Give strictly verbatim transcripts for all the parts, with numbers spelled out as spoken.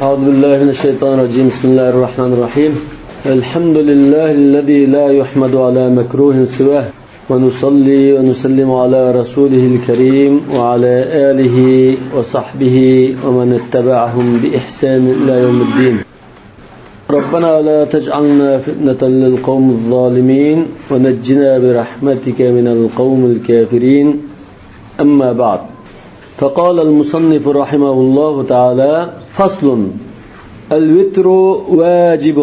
أعوذ بالله من الشيطان الرجيم. بسم الله الرحمن الرحيم. الحمد لله الذي لا يحمد على مكروه سواه. ونصلي ونسلم على رسوله الكريم وعلى آله وصحبه ومن اتبعهم بإحسان إلى يوم الدين. ربنا لا تجعلنا فتنة للقوم الظالمين ونجنا برحمتك من القوم الكافرين. أما بعد. فقال المصنف رحمه الله تعالى: فصل. الوتر واجب.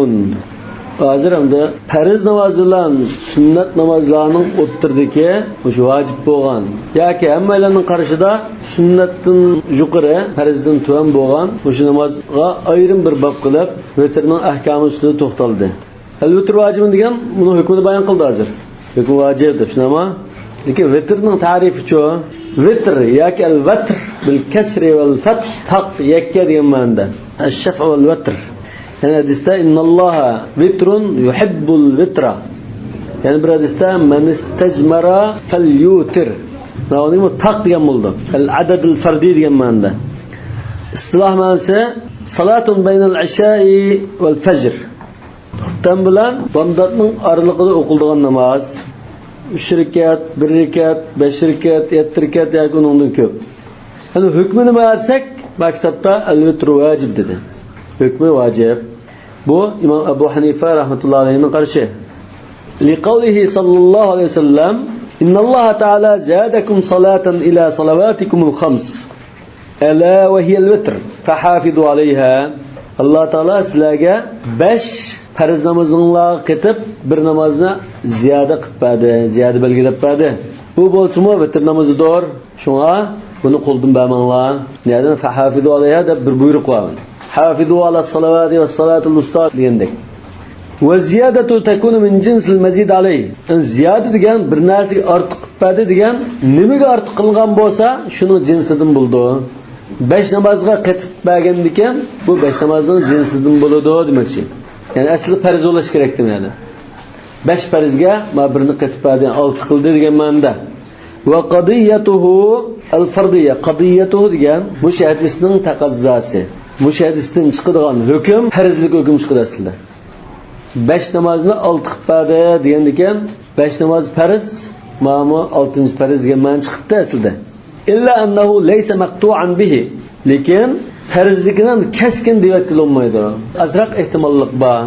ھازىر ئەمدى پەرز ناماز بىلەن سۈننەت نامازلارنىڭ ئوتتۇرىدىكى مۇشۇ ۋاجىپ بولغان ياكى ھەممەيلەننىڭ قارىشىدا سۈننەتتىن يۇقىرى، پەرزدىن تۆۋەن بولغان مۇشۇ نامازغا ئايرىم بىر باب قىلىپ، ۋىتىرنىڭ ئەھكامى ئۈستىدە توختالدى. ئەل ۋىتر ۋاجىبۇن دېگەن، بۇنىڭ ھۆكمىنى بايان قىلدى ھازىر. ھۆكمى ۋاجىپ دەپ، شۇنداقمۇ؟ لېكىن ۋىترنىڭ تەرىپىچۇ؟ ۋىتر ياكى ئەل ۋەتر بىل كەسرى ۋەل فەتھ، تاق، يەككە دېگەن مەنىدە. ئەششەفئۇ ۋەل ۋەتر. يەنە ھەدىستە: إن الله وتر يحب الوتر. يەنە بىر ھەدىستە: من استجمر فليوتر. مانا ئۇنى تاق دېگەن بولىدۇ. ئەل ئەدەدىل فەردى دېگەن مەنىدە. ئىستىلاھ مەنىسى: صلاة بين العشاء والفجر. خۇپتەن بىلەن بامداتنىڭ ئارىلىقىدا ئوقۇلىدىغان ناماز. ئۈچ رەكەت، بىر رەكەت، بەش رەكەت، يەتتە رەكەت ياكى ئۇنىڭدىن كۆپ. يەنى ھۆكمى نېمە دېسەك، ما كىتابتا ئەل ۋىتر ۋاجىپ دېدى. ھۆكمى ۋاجىپ. بۇ ئىمام ئەبۇ ھەنىفە رەھمەتۇللا ئەلەيھىنىڭ قارىشى. لقوله صلى الله عليه وسلم: إن الله تعالى زادكم صلاة إلى صلواتكم الخمس. ألا وهي الوتر فحافظوا عليها. ئاللا تائالا سىلەرگە بەش پەرز نامىزىڭلارغا قېتىپ بىر نامازنى زىيادە قىلىپ بەردى، زىيادە بەلگىلەپ بەردى. بۇ بولسىمۇ ۋىتر نامىزىدۇر. شۇڭا بۇنى قولدىن بەرمەڭلار. نەدىن؟ فحافظوا عليها دەپ بىر بۇيرۇق بار. حافظوا على الصلوات والصلاة الوسطى دېگەندەك. والزيادة تكون من جنس المزيد عليه. يەنى زىيادە دېگەن بىر نەرسىگە ئارتۇق قىلىپ بەردى دېگەن، نېمىگە ئارتۇق قىلىنغان بولسا، شۇنىڭ جىنسىدىن بولىدۇ. بەش نامازغا قېتىپ بەرگەندىكىن، بۇ بەش نامازنىڭ جىنسىدىن بولىدۇ دېمەكچى. يەنى ئەسلى پەرز بولۇش كېرەك دېمەيدۇ. بەش پەرزگە ما بىرنى قېتىپ بەردى، ئالتە قىلدى دېگەن مەنىدە. وقضيته الفرضية. قضيته دېگەن مۇشۇ ھەدىسنىڭ تەقەززاسى. مۇشۇ ھەدىستىن چىقىدىغان ھۆكۈم پەرزلىك ھۆكۈم چىقىدۇ ئەسلىدە. بەش نامازنى ئالتە قىلىپ بەردى دېگەندىكىن، بەش ناماز پەرز، مانا ئالتىنچى پەرز دېگەن مەنە چىقىپتۇ ئەسلىدە. إلا أنه ليس مقطوعا به. لېكىن پەرزلىكىنى كەسكىن دېۋەتكىلى بولمايدۇ. ئازراق ئېھتىماللىق بار.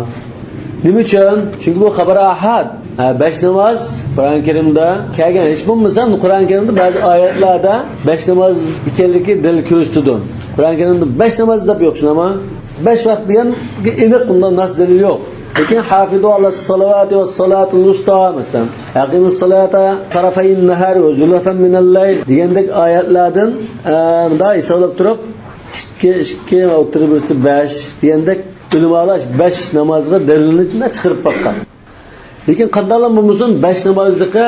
نېمە ئۈچۈن؟ چۈنكى بۇ خەبەر ئاھاد. ھە، بەش ناماز قۇرئان كەرىمدە كەلگەن. ھېچ بولمىسا قۇرئان كەرىمدە بەزى ئايەتلەردە بەش ناماز ئىكەنلىكى دەلىل كۆرسىتىدۇ. قۇرئان كەرىمدە بەش ناماز دەپ يوق، شۇنداقمۇ؟ بەش ۋاقىت دېگەنگە ئېنىق بۇنداق نەس دەلىل يوق. لېكىن حافظوا على الصلوات والصلاة الوسطى، مەسىلەن، أقيموا الصلاة طرفي النهار وزلفا من الليل دېگەندەك ئايەتلەردىن، ئە، مۇنداق ھېسابلاپ تۇرۇپ، ئىككى، ئىككى، ئوتتۇرىدا بىرسى بەش دېگەندەك ئۆلىمالار بەش نامازغا دەلىلنى چىقىرىپ باققان. لېكىن قانداقلا بولمىسۇن، بەش نامازلىقى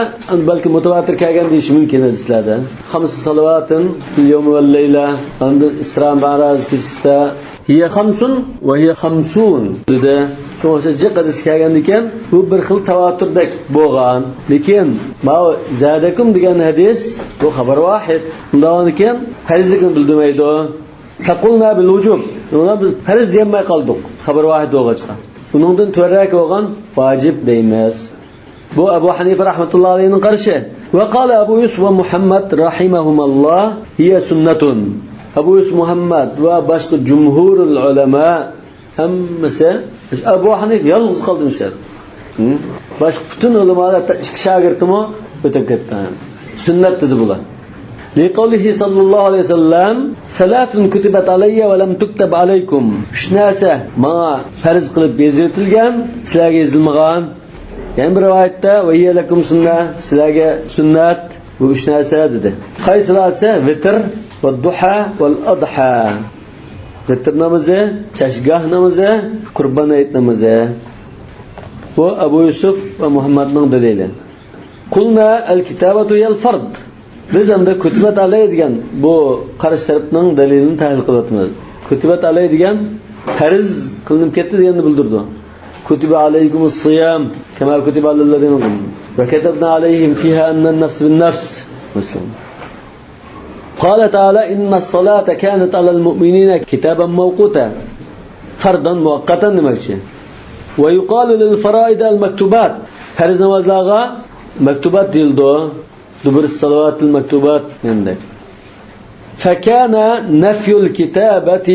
بەلكى مۇتەۋاتىر كەلگەن دېيىشى مۇمكىن ھەدىسلەردە. خمس صلوات في اليوم والليلة، ئاندىن ئىسرا مەراج كېچىسىدە، هي خمس وهي خمسون دېدى. شۇڭا جىق ھەدىس كەلگەندىكىن، بۇ بىر خىل تەۋاتۇردەك بولغان. لېكىن ماۋۇ زادكم دېگەن ھەدىس، بۇ خەبەر ۋاھىد. ئۇنداقكەن پەرزلىكنى بىلدۈرمەيدۇ. فقلنا بالوجوب. ئۇنى بىز پەرز دېيەلمەي قالدۇق، خەبەر ۋاھىد بولغاچقا. ئۇنىڭدىن تۆۋەنرەك بولغان ۋاجىب دەيمىز. بۇ ئەبۇ ھەنىفە رەھمەتۇللا ئەلەيھىنىڭ قارىشى. وقال أبو يوسف ومحمد رحمهما الله هي سنة. ئەبۇ يۈسۈپ مۇھەممەد ۋە باشقا جۇمھۇرۇل ئۇلەما ھەممىسى، ئەبۇ ھەنىفە يالغۇز قالدى مۇشۇ يەردە. ھە؟ باشقا پۈتۈن ئۆلىمالار، ھەتتا ئىككى شاگىرتىمۇ ئۆتۈپ كەتتى. سۈننەت دېدى بۇلار. لقوله صلى الله عليه وسلم: ثلاث كتبت علي ولم تكتب عليكم. ئۈچ نەرسە ماڭا پەرز قىلىپ يېزىۋېتىلگەن، سىلەرگە يېزىلمىغان. يەنە بىر رىۋايەتتە: وهي لكم سنة، سىلەرگە سۈننەت بۇ ئۈچ نەرسە دېدى. قايسىلار دېسە، ۋىتىر، ۋەددۇھا، ۋەل ئەدھا. ۋىتىر نامىزى، چاشگاھ نامىزى، قۇربان ھېيت نامىزى. بۇ ئەبۇ يۈسۈپ ۋە مۇھەممەدنىڭ دەلىلى. قلنا الكتابة هي الفرض. بىز ئەمدى كۇتىبەت ئەلەي دېگەن بۇ قارشى تەرەپنىڭ دەلىلىنى تەھلىل قىلىۋاتىمىز. كۇتىبەت ئەلەي دېگەن پەرز قىلىنىپ كەتتى دېگەننى بىلدۈرىدۇ. كتب عليكم الصيام كما كتب على الذين من قبلكم. وكتبنا عليهم فيها أن النفس بالنفس. مەسىلەن. قال تعالى: إن الصلاة كانت على المؤمنين كتابا موقوتا. فرداً مؤقتاً دېمەكچى. ويقال للفرائض المكتوبات. پەرز نامازلارغا مەكتۇبات دېيىلىدۇ. دبر الصلوات المكتوبات دېگەندەك. فكان نفي الكتابة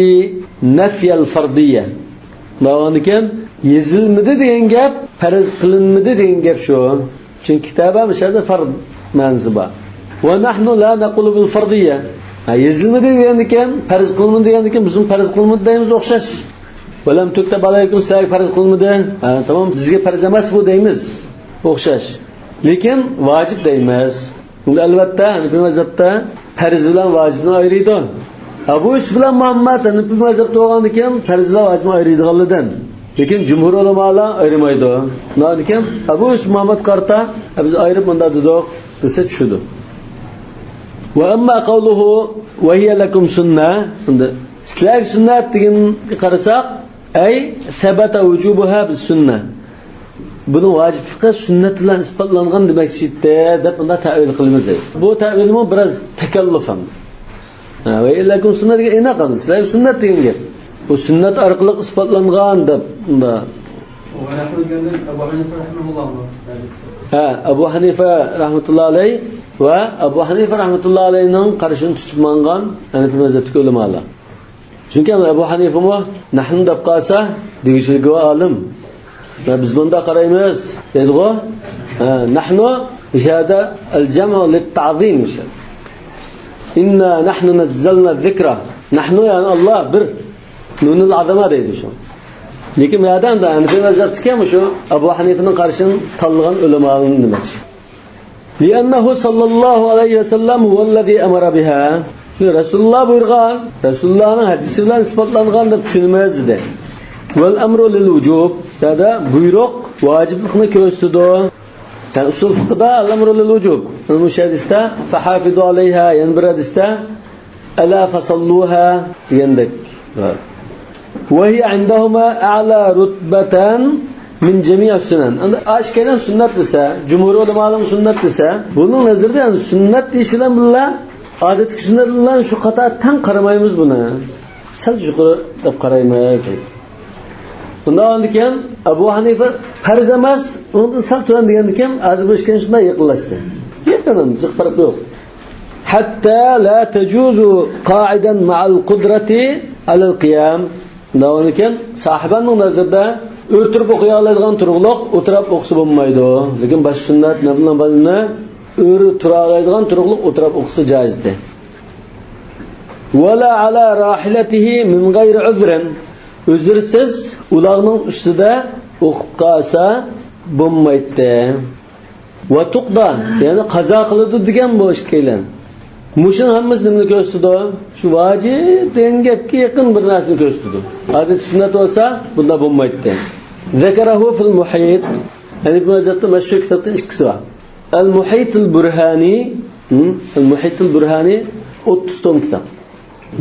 نفي الفرضية. بولغاندىكىن، يېزىلمىدى دېگەن گەپ پەرز قىلىنمىدى دېگەن گەپ شۇ. چۈنكى كىتابە مۇشۇ يەردە فەرز مەنىسى بار. ونحن لا نقول بالفرضية. ھە، يېزىلمىدى دېگەندىكىن، پەرز قىلىنمىدى دېگەندىكىن، بىزمۇ پەرز قىلىنمىدى دەيمىز، ئوخشاش. ولم تكتب عليكم، سىلەرگە پەرز قىلىنمىدى. ھە، تامام، بىزگە پەرز ئەمەس بۇ دەيمىز. ئوخشاش. لېكىن ۋاجىپ دەيمىز. ئەمدى ئەلۋەتتە، ھەنىپىي مەزھەپتە پەرز بىلەن ۋاجىپنى ئايرىيدۇ. ئەبۇ يۈسۈپ بىلەن مۇھەممەد ھەنىپىي مەزھەپتە بولغاندىكىن، پەرز بىلەن ۋاجىپنى ئايرىيدىغانلىرىدىن. لېكىن جۇمھۇر ئۆلىمالار ئايرىمايدۇ. شۇنىڭدىكىن ئەبۇ يۈسۈپ مۇھەممەدقا قارىتا، «بىز ئايرىپ مۇنداق دېدۇق» دېسە چۈشىدۇ. وأما قوله وهي لكم سنة، ئەمدى سىلەرگە سۈننەت دېگەنگە قارىساق، أي ثبت وجوبها بالسنة. بۇنىڭ ۋاجىپلىقى سۈننەت بىلەن ئىسپاتلانغان دېمەكچى ئىدى، دەپ بۇنداق تەۋىل قىلىمىز دەيدۇ. بۇ تەۋىلمۇ بىراز تەكەللۇپ ھەم. ھە، وهي لكم سنة دېگەن ئېنىق ھەم. سىلەرگە سۈننەت دېگەن گەپ. بۇ سۈننەت ئارقىلىق ئىسپاتلانغان دەپ بۇنداق. ئەبۇ ھەنىفە دېگەندىن ئەبۇ ھەنىفە رەھىمەھۇللاھمۇ؟ ھە، ئەبۇ ھەنىفە رەھمەتۇللا ئەلەيھ ۋە ئەبۇ ھەنىفە رەھمەتۇللا ئەلەيھنىڭ قارىشىنى تۇتۇپ ماڭغان ھەنىفىي مەزھەپتىكى ئۆلىمالار. چۈنكى ئەبۇ ھەنىفىمۇ نەھنۇ دەپ قالسا، دېگۈچىلىكى بار ئالىم. ۋە بىز بۇنداق قارايمىز، دەيدىغۇ. ھە، نەھنۇ مۇشۇ يەردە الجمع للتعظيم مۇشۇ. إنا نحن نزلنا الذكر. نەھنۇ، يەنى ئاللا بىر. نۇنۇل ئەزەمە دەيدۇ شۇ. لېكىن بۇ يەردە ئەمدى ھەنىفىي مەزھەپتىكى مۇشۇ ئەبۇ ھەنىفىنىڭ قارىشىنى تاللىغان ئۆلىمالارنى دېمەكچى. لأنه صلى الله عليه وسلم هو الذي أمر بها. رەسۇلۇللا بۇيرۇغان، رەسۇلۇللانىڭ ھەدىسى بىلەن ئىسپاتلانغان دەپ چۈشىنىمىز دېدى. والأمر للوجوب. يەنى بۇيرۇق ۋاجىپلىقنى كۆرسىتىدۇ. يەنى ئۇسۇل فىقھىدا الأمر للوجوب. مۇشۇ ھەدىستە فحافظوا عليها، يەنە بىر ھەدىستە ألا فصلوها دېگەندەك. وهي عندهما أعلى رتبة من جميع السنن. ئەمدى ئاشۇ ئىككىيلەن سۈننەت دېسە، جۇمھۇر ئۆلىمالىرىمۇ سۈننەت دېسە، بۇنىڭ نەزىرىدە، يەنى سۈننەت دېيىش بىلەن بىللە ئادەتتىكى سۈننەت بىلەن شۇ قاتار تەڭ قارىمايمىز بۇنى. سەل يۇقىرى دەپ قارايمىز. بۇنداق بولغاندىكىن ئەبۇ ھەنىفە پەرز ئەمەس، ئۇنىڭدىن سەل تۆۋەن دېگەندىكىن، ھازىر بۇ ئىككىنچى شۇنداق يېقىنلاشتى. يېقىن، جىق پەرق يوق. حتى لا تجوز قاعدا مع القدرة على القيام. دەۋامىكەن، ساھىبانىڭ نەزىرىدە ئۆتۈرۈپ ئوقۇيالايدىغان تۇرۇقلۇق ئولتۇراپ ئوقۇسا بولمايدۇ. لېكىن باشقا سۈننەت نەپلىنىڭ بەزىنى ئۆرە تۇرالايدىغان تۇرۇقلۇق ئولتۇراپ ئوقۇسا جائىزدى. ولا على راحلته من غير عذر. ئۆزرسىز ئۇلاغنىڭ ئۈستىدە ئوقۇپ قالسا بولمايتتى. وتقضى، يەنى قازا قىلىدۇ دېگەن بۇ ئىككىيلەن. مۇشۇنىڭ ھەممىسى نېمىنى كۆرسىتىدۇ؟ شۇ ۋاجىپ دېگەن گەپكە يېقىن بىر نەرسىنى كۆرسىتىدۇ. ئادەتتە سۈننەت بولسا، بۇنداق بولمايتتى. ذكره في المحيط. ھەنىپىي مەزھەپتە مەشھۇر كىتابتىن ئىككىسى بار. ئەل مۇھىتىل بۇرھانى، ھىم؟ ئەل مۇھىتىل بۇرھانى ئوتتۇز توم كىتاب.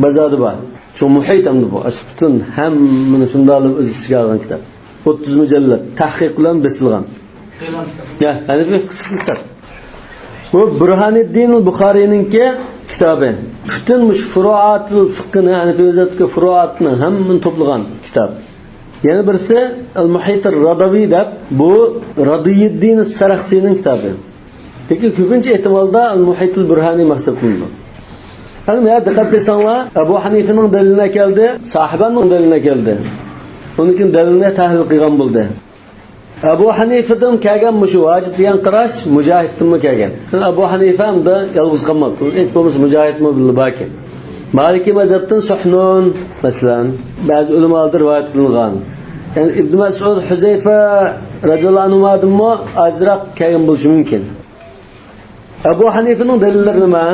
بازاردا بار. شۇ مۇھىت ئەمدى بۇ. ئاشۇ پۈتۈن ھەممىنى شۇنداقلا ئۆز ئىچىگە ئالغان كىتاب. ئوتتۇز مۇجەللەت، تەھقىق بىلەن بېسىلغان. يا، ھەنىپىي فىقھى كىتاب. بۇ بۇرھانىددىن بۇخارىينىڭكى كىتابى. پۈتۈن مۇشۇ فۇرۇئاتىل فىقھىنى، ھەنىپىي مەزھەپتىكى فۇرۇئاتنى ھەممىنى توپلىغان كىتاب. يەنە بىرسى ئەل مۇھىتىر راداۋى دەپ، بۇ رادىيىددىن سەرەخسىنىڭ كىتابى. لېكىن كۆپىنچە ئېھتىمالدا ئەل مۇھىتىل بۇرھانى مەقسەت قىلىنىدۇ. ئەمدى مۇنۇ يەردە دىققەت قىلساڭلار، ئەبۇ ھەنىفىنىڭ دەلىلىنى ئەكەلدى، ساھىبانىڭ دەلىلىنى ئەكەلدى. ئۇنىڭ كېيىن دەلىلنى تەھلىل قىلغان بولدى. ئەبۇ ھەنىفىدىن كەلگەن مۇشۇ ۋاجىپ دېگەن قاراش مۇجاھىدتىنمۇ كەلگەن. ئەبۇ ھەنىفە ئۇندا يالغۇز قالماپتۇ. ھېچ بولمىسا مۇجاھىدمۇ بىللە باركەن. مالىكىي مەزھەپتىن سۇھنۇن، مەسىلەن، بەزى ئۆلىمالاردا رىۋايەت قىلىنغان. يەنى ئىبن مەسئۇد، ھۇزەيفە رەزىياللاھۇ ئەنھۇمادىنمۇ ئازراق كەلگەن بولۇشى مۇمكىن. ئەبۇ ھەنىفىنىڭ دەلىللىرى نېمە؟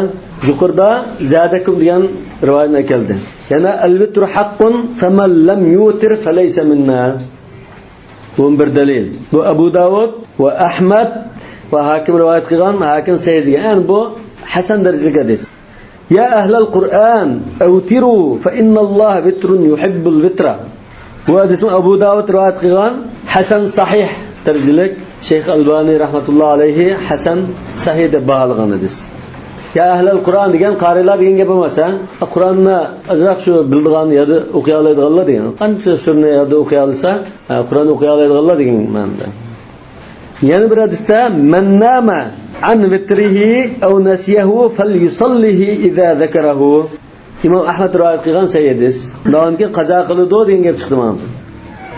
يۇقىرىدا زادەكۇم دېگەن رىۋايەتنى ئەكەلدى. يەنە الوتر حق فمن لم يوتر فليس منا. بۇ بىر دەلىل. بۇ ئەبۇ داۋۇد ۋە ئەھمەد ۋە ھاكىم رىۋايەت قىلغان، ھاكىم سەھىھ دېگەن. يەنى بۇ ھەسەن دەرىجىلىك ھەدىس. يا أهل القرآن أوتروا فإن الله وتر يحب الوتر. بۇ ھەدىسنى ئەبۇ داۋۇد رىۋايەت قىلغان، ھەسەن سەھىھ دەرىجىلىك، شەيخ ئەلبانى رەھمەتۇللا ئەلەيھى ھەسەن سەھىھ دەپ باھالىغان ھەدىس. يا أهل القرآن دېگەن قارىيلار دېگەن گەپ ئەمەس، ھە؟ قۇرئاننى ئازراق شۇ بىلىدىغان يادا ئوقۇيالايدىغانلار دېگەن. قانچە سۈرىنى يادا ئوقۇيالىسا، ھە، قۇرئان ئوقۇيالايدىغانلار دېگەن مەنىدە. يەنە بىر ھەدىستە، من نام عن وتره أو نسيه فليصله إذا ذكره. ئىمام ئەھمەد رىۋايەت قىلغان سەھىھ ھەدىس. ئۇنداقكەن قازا قىلىدۇ دېگەن گەپ چىقتى مانا.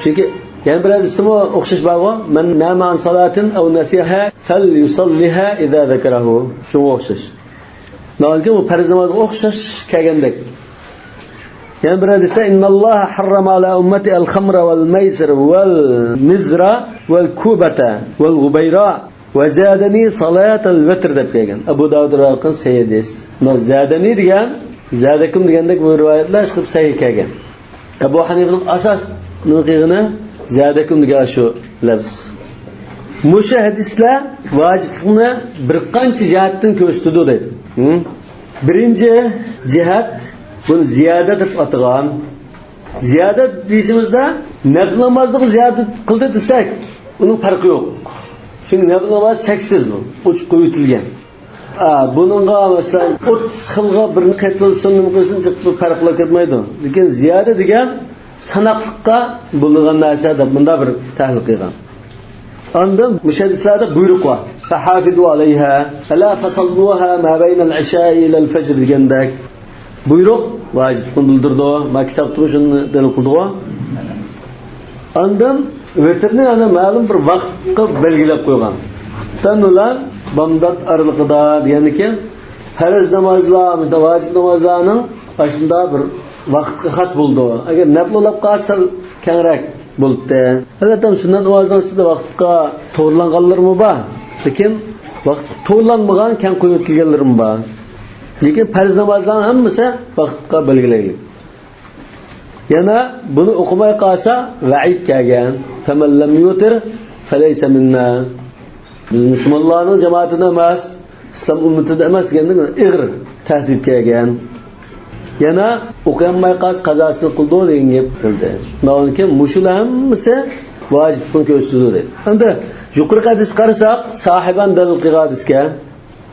چۈنكى يەنە بىر ھەدىستىمۇ ئوخشاش بارغۇ، من نام عن صلاة أو نسيها فليصلها إذا ذكره. شۇنىڭغا ئوخشاش. ناھايىتى بۇ پەرز نامازغا ئوخشاش كەلگەندەك. يەنە بىر ھەدىستە، إن الله حرم على أمتي الخمر والميسر والمزر والكوبة والغبيراء وزادني صلاة الوتر دەپ كەلگەن. ئەبۇ داۋۇد رىۋايەت قىلغان سەھىھ ھەدىس. مانا زادني دېگەن، زادكم دېگەندەك بۇ رىۋايەتلەر چىقىپ سەھىھ كەلگەن. ئەبۇ ھەنىفىنىڭ ئاساس نېمە قىلغىنى زادكم دېگەن شۇ لەپز. مۇشۇ ھەدىسلەر ۋاجىپلىقنى بىر قانچە جەھەتتىن كۆرسىتىدۇ دەيدۇ. ھە؟ بىرىنچى جەھەت، بۇنى زىيادە دەپ ئاتىغان. زىيادە دېيىشىمىزدە نەپلى نامازنىغا زىيادە قىلدى دېسەك، ئۇنىڭ پەرقى يوق. چۈنكى نەپلى ناماز چەكسىز بۇ، ئوچۇق قويۇۋېتىلگەن. ئا، بۇنىڭغا مەسىلەن ئوتتۇز خىلغا بىرنى قېتىلسۇن، نېمە قىلسۇن، جىق بىر پەرقلەر كەتمەيدۇ. لېكىن زىيادە دېگەن ساناقلىققا بولىدىغان نەرسە دەپ مۇنداق بىر تەھلىل قىلغان. ئاندىن مۇشۇ ھەدىسلەردە بۇيرۇق بار. فحافظوا عليها، ألا فصلوها ما بين العشاء إلى الفجر دېگەندەك. بۇيرۇق ۋاجىپلىقنى بىلدۈرىدۇ. ما كىتابتىمۇ شۇنى دەلىل قىلدىغۇ. ئاندىن ۋىتىرنى يەنە مەلۇم بىر ۋاقىتقا بەلگىلەپ قويغان. خۇپتەن بىلەن بامدات ئارىلىقىدا دېگەندىكىن، پەرز نامازلار، ۋاجىپ نامازلارنىڭ ئاشۇنداق بىر ۋاقىتقا خاس بولىدۇ. ئەگەر نەپلى ئۇلاپ قالسا سەل كەڭرەك بولۇپتۇ. ئەلۋەتتە، سۈننەت نامازنىڭ ئىچىدە ۋاقىتقا توغرىلانغانلىرىمۇ بار. لېكىن ۋاقىتقا توغرىلانمىغان، كەڭ قويۇۋېتىلگەنلىرىمۇ بار. لېكىن پەرز نامازلارنىڭ ھەممىسى ۋاقىتقا بەلگىلەنگەن. يەنە بۇنى ئوقۇماي قالسا ۋەئىد كەلگەن. فمن لم يوتر فليس منا. بىز مۇسۇلمانلارنىڭ جامائىتىدىن ئەمەس، ئىسلام ئۈممىتىدىن ئەمەس دېگەندىن ئېغىر تەھدىت كەلگەن. يەنە ئوقۇيالماي قالسا قازاسىنى قىلىدۇ دېگەن گەپ كەلدى. شۇنىڭدىن كېيىن مۇشۇلار ھەممىسى ۋاجىپلىقنى كۆرسىتىدۇ دەيدۇ. ئەمدى يۇقىرىقى ھەدىسكە قارىساق، ساھىبان دەلىل قىلغان ھەدىسكە،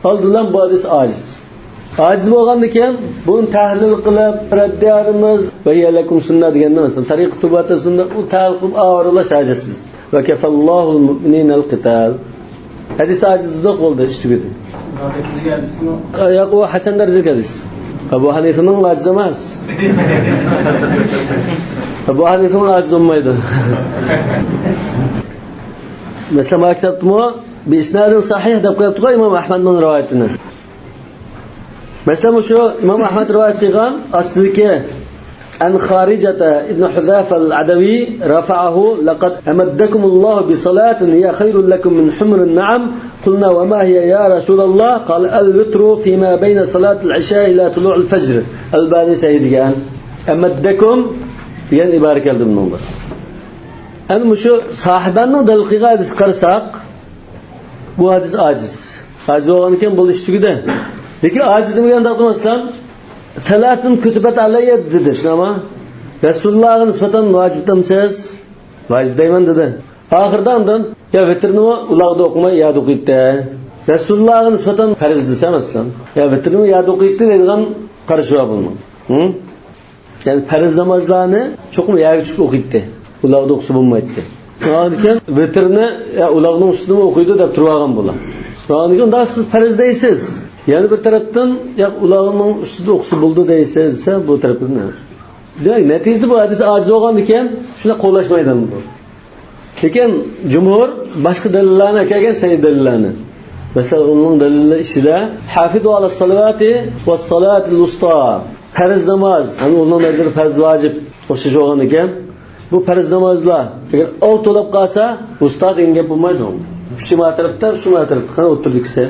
ئالدى بىلەن بۇ ھەدىس ئاجىز. ئاجىز بولغاندىكىن، بۇنى تەھلىل قىلىپ، رەددىيە ئالىمىز، ۋە ھىيە لەكۇم سۈننە دېگەندە، مەسىلەن، تەرىقەت تۇباتى سۈننە، ئۇ تەھلىل قىلىپ ئاۋارىلاش ھاجەتسىز. ۋە كەفەللاھۇل مۇئمىنىنەل قىتال. ھەدىس ئاجىز دېدۇق، بولدى، ئىش تۈگىدى. ئا، ياق، ئۇ ھەسەن دەرىجىلىك ھەدىس. ئەبۇ ھەنىفىنىڭ ئاجىز ئەمەس. ئەبۇ ھەنىفىنىڭ ئاجىز بولمايدۇ. مەسىلەن، ما كىتابتىمۇ بىئىسنادىن سەھىھ دەپ قويۇپتىغۇ ئىمام ئەھمەدنىڭ رىۋايىتىنى. مەسىلەن، مۇشۇ ئىمام ئەھمەد رىۋايەت قىلغان ئاستىدىكى عن خارجة بن حذافة العدوي رفعه: لقد أمدكم الله بصلاة هي خير لكم من حمر النعم. قلنا: وما هي يا رسول الله؟ قال: الوتر فيما بين صلاة العشاء إلى طلوع الفجر. ئەلبانى سەھىھ دېگەن. أمدكم دېگەن ئىبارە كەلدى بۇنىڭدا. ئەنە مۇشۇ ساھىباننىڭ دەلىل قىلغان ھەدىسىگە قارىساق، بۇ ھەدىس ئاجىز. ئاجىز بولغاندىكىن بۇ ئىش تۈگىدى. لېكىن ئاجىز دېمىگەن تاقدىم ئەسلەم، ثلاث كتبت علي دېدى، شۇنداقمۇ؟ رەسۇلۇللاغا نىسبەتەن ۋاجىپ دەمسىز؟ ۋاجىپ دەيمەن دېدى. ئاخىرىدا ئاندىن، يا ۋىتىرنىمۇ ئۇلاغدا ئوقۇماي يادا ئوقۇيتتى. رەسۇلۇللاغا نىسبەتەن پەرز دېسەم ئەسلەم، يا ۋىتىرنىمۇ يادا ئوقۇيتتى دەيدىغان قارىشى بار بۇنىڭ. ھە؟ يەنى پەرز نامازلارنى چوقۇم يەرگە چۈشۈپ ئوقۇيتتى. ئۇلاغدا ئوقۇسا بولمايتتى. شۇنىڭدىن كېيىن ۋىتىرنى، يا، ئۇلاغنىڭ ئۈستىدىمۇ ئوقۇيدۇ دەپ تۇرۇۋالغان بۇلار. شۇنىڭدىن كېيىن ئۇنداق سىز پەرز دەيسىز. يەنە بىر تەرەپتىن، يا، ئۇلاغنىڭ ئۈستىدە ئوقۇسا بولىدۇ دەيسىز دېسە، بۇ تەرەپتىن. دېمەك، نەتىجىدە بۇ ھەدىس ئاجىز بولغاندىكىن، شۇنداق قوللاشمايدۇ بۇ. لېكىن جۇمھۇر باشقا دەلىللەرنى ئەكەلگەن، سەھىھ دەلىللەرنى. مەسىلەن، ئۇنىڭ دەلىلى ئىچىدە، حافظوا على الصلوات والصلاة الوسطى. پەرز ناماز، ھەم ئۇنىڭ نەزىرىدە پەرز ۋاجىپ ئوخشاش بولغان ئىكەن. بۇ پەرز نامازلار ئەگەر ئالتە بولۇپ قالسا، ۋۇستا دېگەن گەپ بولمايدۇ. ئۈچى ما تەرەپتە، ئۈچى ما تەرەپتە، قانا ئوتتۇرىدىكىسى.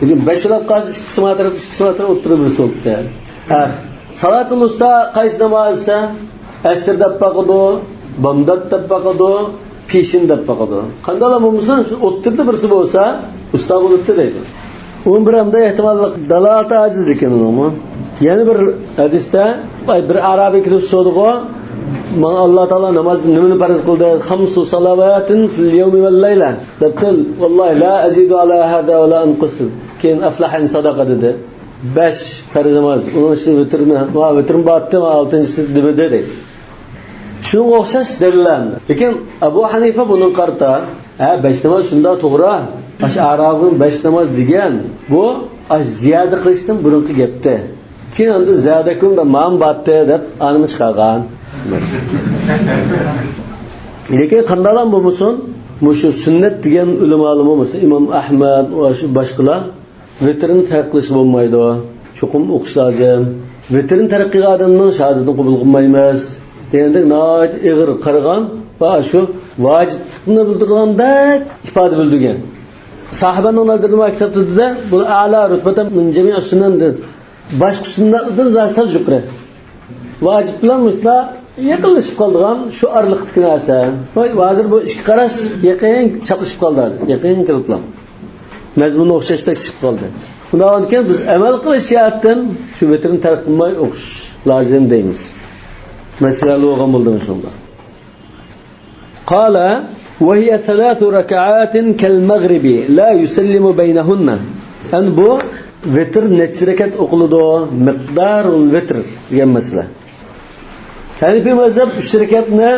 لېكىن بەش بولۇپ قالسا، ئىككىسى ما تەرەپتە، ئىككىسى ما تەرەپتە، ئوتتۇرىدا بىرسى بولۇپتۇ. ھە. سالاتۇل ۋۇستا قايسى ناماز دېسە، ئەسىر دەپ باقىدۇ، بامدات دەپ باقىدۇ، پېشىن دەپ باقىدۇ. قانداقلا بولمىسۇن، شۇ ئوتتۇرىدا بىرسى بولسا، ۋۇستا بولۇپتۇ دەيدۇ. ئۇنىڭ بىر ئەمدى ئېھتىماللىق دالالىتى ئاجىز ئىكەن ئۇنىڭمۇ. يەنە بىر ھەدىستە، ئاي، بىر ئەرابىي كېلىپ سورىدىغۇ، ماڭا ئاللا تائالا ناماز نېمىنى پەرز قىلدى؟ خەمسۇ سالاۋاتىن فىل يەۋمى ۋەل لەيلە دەپتۇ. ۋاللاھى لا ئەزىدۇ ئەلا ھازا ۋە لا ئەنقۇسۇ. كېيىن ئەفلەھە ئىن سەدەقە دېدى. بەش پەرز ناماز، ئۇنىڭ ئىچىدە ۋىتىرنى، ۋا ۋىتىرمۇ بارتى، ۋا ئالتىنچىسى دېمىدى دەيدۇ. شۇنىڭغا ئوخشاش دەلىللەرنى. لېكىن ئەبۇ ھەنىفە بۇنىڭغا قارىتا، ھە، بەش ناماز شۇنداق توغرا، ئاشۇ ئەرابىنىڭ بەش ناماز دېگەن، بۇ ئاشۇ زىيادە قىلىشتىن بۇرۇنقى گەپتى. كېيىن ئاندىن زادەكۇم دەپ مانا بارتى دەپ ئانىمۇ چىقارغان. لېكىن قانداقلام بولمىسۇن، مۇشۇ سۈننەت دېگەن ئۆلىمالىرىمۇ، مەسىلەن، ئىمام ئەھمەد ۋە شۇ باشقىلار ۋىتىرنى تەرك قىلىشقا بولمايدۇ، چوقۇم ئوقۇش لازىم. ۋىتىرنى تەرك قىلغان ئادەمنىڭ شاھادىتىنى قوبۇل قىلمايمىز دېگەندەك ناھايىتى ئېغىر قارىغان ۋە شۇ ۋاجىپلىقنى بىلدۈرىدىغاندەك ئىپادە بىلدۈرگەن. ساھابەنىڭ نەزىرىدە مانا كىتابتا دېدى، بۇ ئەلا رۇتبەتەن مىن جەمىئى سۈنەن دېدى. باشقا سۈننەتلەردىن زادى سەل يۇقىرى. ۋاجىپ بىلەن مۇشۇنداق يېقىنلىشىپ قالىدىغان شۇ ئارىلىقتىكى نەرسە. ھازىر بۇ ئىككى قاراش يېقىن چاپلىشىپ قالدى ھازىر. يېقىن كېلىپلا. مەزمۇنى ئوخشاشتەك چىقىپ قالدى. بۇنداق بولغاندىكىن بىز ئەمەل قىلىش جەھەتتىن شۇ ۋىتىرنى تەرك قىلماي ئوقۇش لازىم دەيمىز. مەسىلە ھەل بولغان بولدىمۇ شۇنداق. قال: وهي ثلاث ركعات كالمغرب لا يسلم بينهن. ئەمدى بۇ ۋىتىر نەچچە رەكەت ئوقۇلىدۇ؟ مىقدارۇل ۋىتىر دېگەن مەسىلە. ھەنىفىي مەزھەپ ئۈچ رەكەتنى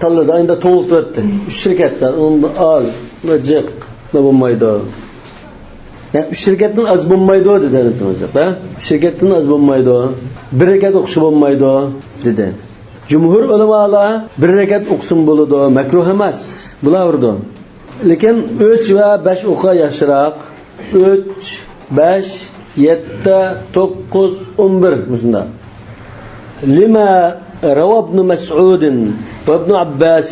تاللىدى، ئەمدى توڭلىتىۋەتتى. ئۈچ رەكەت، ئۇندىن ئاز، جىق بولمايدۇ. يەنى ئۈچ رەكەتتىن ئاز بولمايدۇ دېدى ھەنىفىي مەزھەپ، ھە؟ ئۈچ رەكەتتىن ئاز بولمايدۇ. بىر رەكەت ئوقۇشى بولمايدۇ دېدى. جۇمھۇر ئۆلىمالار بىر رەكەت ئوقۇسىمۇ بولىدۇ، مەكرۇھ ئەمەس، بولاۋېرىدۇ. لېكىن ئۈچ ۋە بەش ئوقۇسا ياخشىراق. ئۈچ، بەش، يەتتە، توققۇز، ئون بىر مۇشۇنداق. لما روى ابن مسعود وابن عباس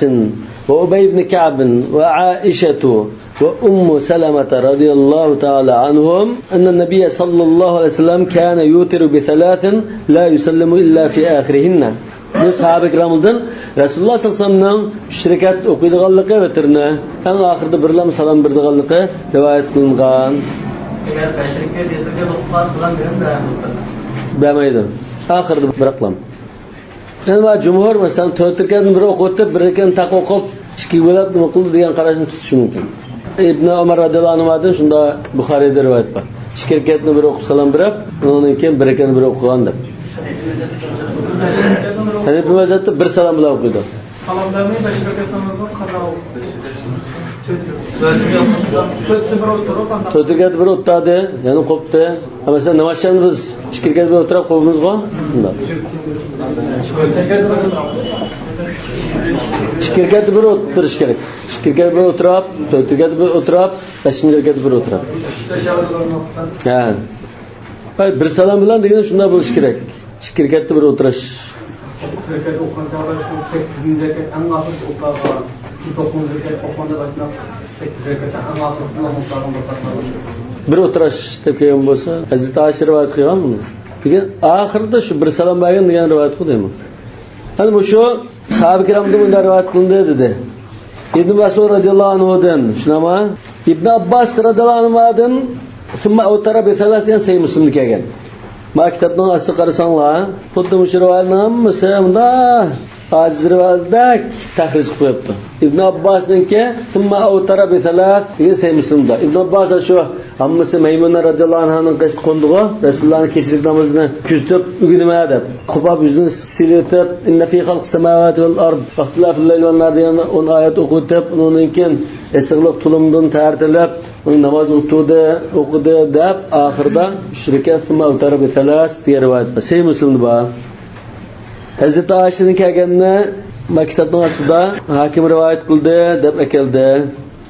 وأبي بن كعب وعائشة وأم سلمة رضي الله تعالى عنهم أن النبي صلى الله عليه وسلم كان يوتر بثلاث لا يسلم إلا في آخرهن. بۇ ساھابە كىراملاردىن رەسۇلۇللاھ سەللەللاھۇ ئەلەيھى ۋەسەللەمنىڭ ئۈچ رەكەت ئوقۇيدىغانلىقى ۋىتىرنى، ئەڭ ئاخىرىدا بىرلام سالام بېرىدىغانلىقى رىۋايەت قىلىنغان. ئەگەر بەش رەكەت ۋىتىرگە ئوقۇپ قالسىلا، بەرمەيدۇ. بەرمەيدۇ. ئاخىرىدا بىراقلام. يەنى جۇمھۇر، مەسىلەن، تۆت رەكەتنى بىر ئوقۇپ ئۆتۈپ، بىر رەكەتنى تاق ئوقۇپ، ئىككىگە بۆلۈپ نېمە قىلدى دېگەن قاراشنى تۇتۇشى مۇمكىن. ئىبنى ئۆمەر رەزىيەللاھۇ ئەنھۇدىن شۇنداق بۇخارىيدا رىۋايەت بار. ئىككى رەكەتنى بىر ئوقۇپ سالام بېرىپ، ئۇنىڭدىن كېيىن بىر رەكەتنى بىر ئوقۇغان دەپ. ھەنىپىي مەزھەپتە بىر سالام بىلەن ئوقۇيدۇ. سالام بەرمەي بەش رەكەت نامازنى قازا قىلىدۇ. تۆتتە بىر ئولتۇرۇپ، ئاندىن تۆت رەكەت بىر ئولتۇردى، يەنە قوپتى. ھە، مەسىلەن، ناماز ئىشلەرنى بىز ئىككى رەكەت بىر ئولتۇراپ قوپىمىزغۇ؟ شۇنداق. ئىككى رەكەت بىر ئولتۇرۇش كېرەك. ئىككى رەكەت بىر ئولتۇراپ، تۆت رەكەت بىر ئولتۇراپ، بەشىنچى رەكەت بىر ئولتۇراپ. ھە. ھەي، بىر سالام بىلەن دېگىنى شۇنداق بولۇشى كېرەك. ئىككى رەكەتتە بىر ئولتۇرۇش. ئىككى رەكەت ئوقۇغاندا سەككىزىنچى رەكەت ئەڭ ئاخىرىدا ئولتۇرىدىغان. توققۇزىنچى رەكەت ئوقۇغاندا باشلاپ سەككىز رەكەت ئەڭ ئاخىرىدا ئولتۇرىدىغان بىر قاتلام. بىر ئولتۇرۇش دەپ كەلگەن بولسا، ھەزرىتى ئائىشە رىۋايەت قىلغان بۇنى. لېكىن ئاخىرىدا شۇ بىر سالام بەرگەن دېگەن رىۋايەت قىلدى ئەمما. ئەنە مۇشۇ ساھابە كىرامدىن مۇنداق رىۋايەت قىلىندى دېدى. ئىبن مەسئۇد رەزىيەللاھۇ ئەنھۇدىن، شۇنداقمۇ؟ ئىبن ئابباس رەزىيەللاھۇ ئەنھۇدىن، ثم أوتر بثلاث دېگەن سەھىھ مۇسلىمدا كەلگەن. ما كىتابنىڭ ئاستىغا قارىساڭلار، خۇددى مۇشۇ رىۋايەتنىڭ ھەممىسى مۇنداق ئاجىز رىۋايەتتەك تەھرىر قىلىپ قويۇپتۇ. ئىبن ئابباسنىڭكى، ثم أوتر بثلاث دېگەن سەھىھ مۇسلىمدا. ئىبن ئابباس شۇ ھەممىسى مەيمۇنە رەزىيەللاھۇ ئەنھانىڭ قېشىدا قوندىغۇ، رەسۇلۇللاھنىڭ كېچىلىك نامىزىنى كۆزىتىپ ئۆگىنىمەن دەپ. قوپاپ يۈزىنى سىلىتىپ، إن في خلق السماوات والأرض واختلاف الليل والنهار دېگەن ئون ئايەت ئوقۇتۇپ، ئۇنىڭدىن كېيىن ئېسىقلىق تۇلۇمدىن تەرىتىلىپ، ئۇنى نامازغا تۇردى، ئوقۇدى دەپ، ئاخىرىدا ئۈچ رەكەت ثم أوتر بثلاث دېگەن رىۋايەت بار. سەھىھ مۇسلىمدا بار. ھەزرىتى ئائىشىدىن كەلگەننى ما كىتابنىڭ ئاستىدا ھاكىم رىۋايەت قىلدى دەپ ئەكەلدى.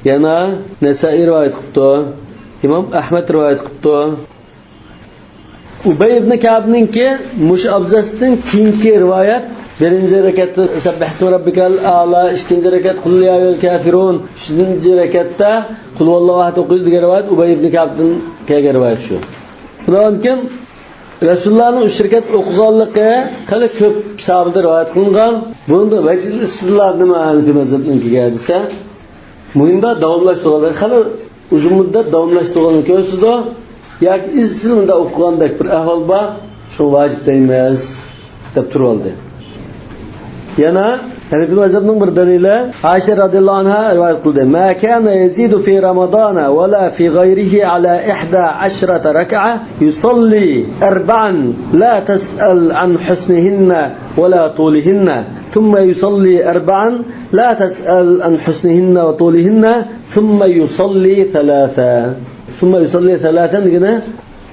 يەنە نەسائىي رىۋايەت قىپتۇ. ئىمام ئەھمەد رىۋايەت قىپتۇ. ئۇبەي ئىبنى كەئبنىڭكى مۇشۇ ئابزاستىن كېيىنكى رىۋايەت، بىرىنچى رەكەتتە سەببىھىسمە رەببىكەل ئەلا، ئىككىنچى رەكەت قۇل يا ئەييۇھەل كافىرۇن، ئۈچىنچى رەكەتتە قۇل ھۇۋەللاھۇ ئەھەد ئوقۇيدۇ دېگەن رىۋايەت ئۇبەي ئىبنى كەئبتىن كەلگەن رىۋايەت شۇ. شۇنىڭدىن كېيىن رەسۇلۇللاھنىڭ ئۈچ رەكەت ئوقۇغانلىقى خېلى كۆپ ساھابىدىن رىۋايەت قىلىنغان. بۇنىڭدا ۋەجھىل ئىستىدلال نېمە ھەنىپىي مەزھەپنىڭكىگە دېسە، مۇھىمدا داۋاملاشتۇرغانلىقى، خېلى ئۇزۇن مۇددەت داۋاملاشتۇرغانلىقىنى كۆرسىتىدۇ. ياكى ئىزچىل مۇنداق ئوقۇغاندەك بىر ئەھۋال بار، شۇڭا ۋاجىپ دەيمىز دەپ تۇرۇۋالدى. يەنە ھەنەفىي مەزھەبنىڭ بىر دەلىلى، ئائىشە رەزىياللاھۇ ئەنھا رىۋايەت قىلدى: ما كان يزيد في رمضان ولا في غيره على إحدى عشرة ركعة يصلي أربعا لا تسأل عن حسنهن ولا طولهن، ثم يصلي أربعا لا تسأل عن حسنهن وطولهن، ثم يصلي ثلاثا. ثم يصلي ثلاثا دېگىنى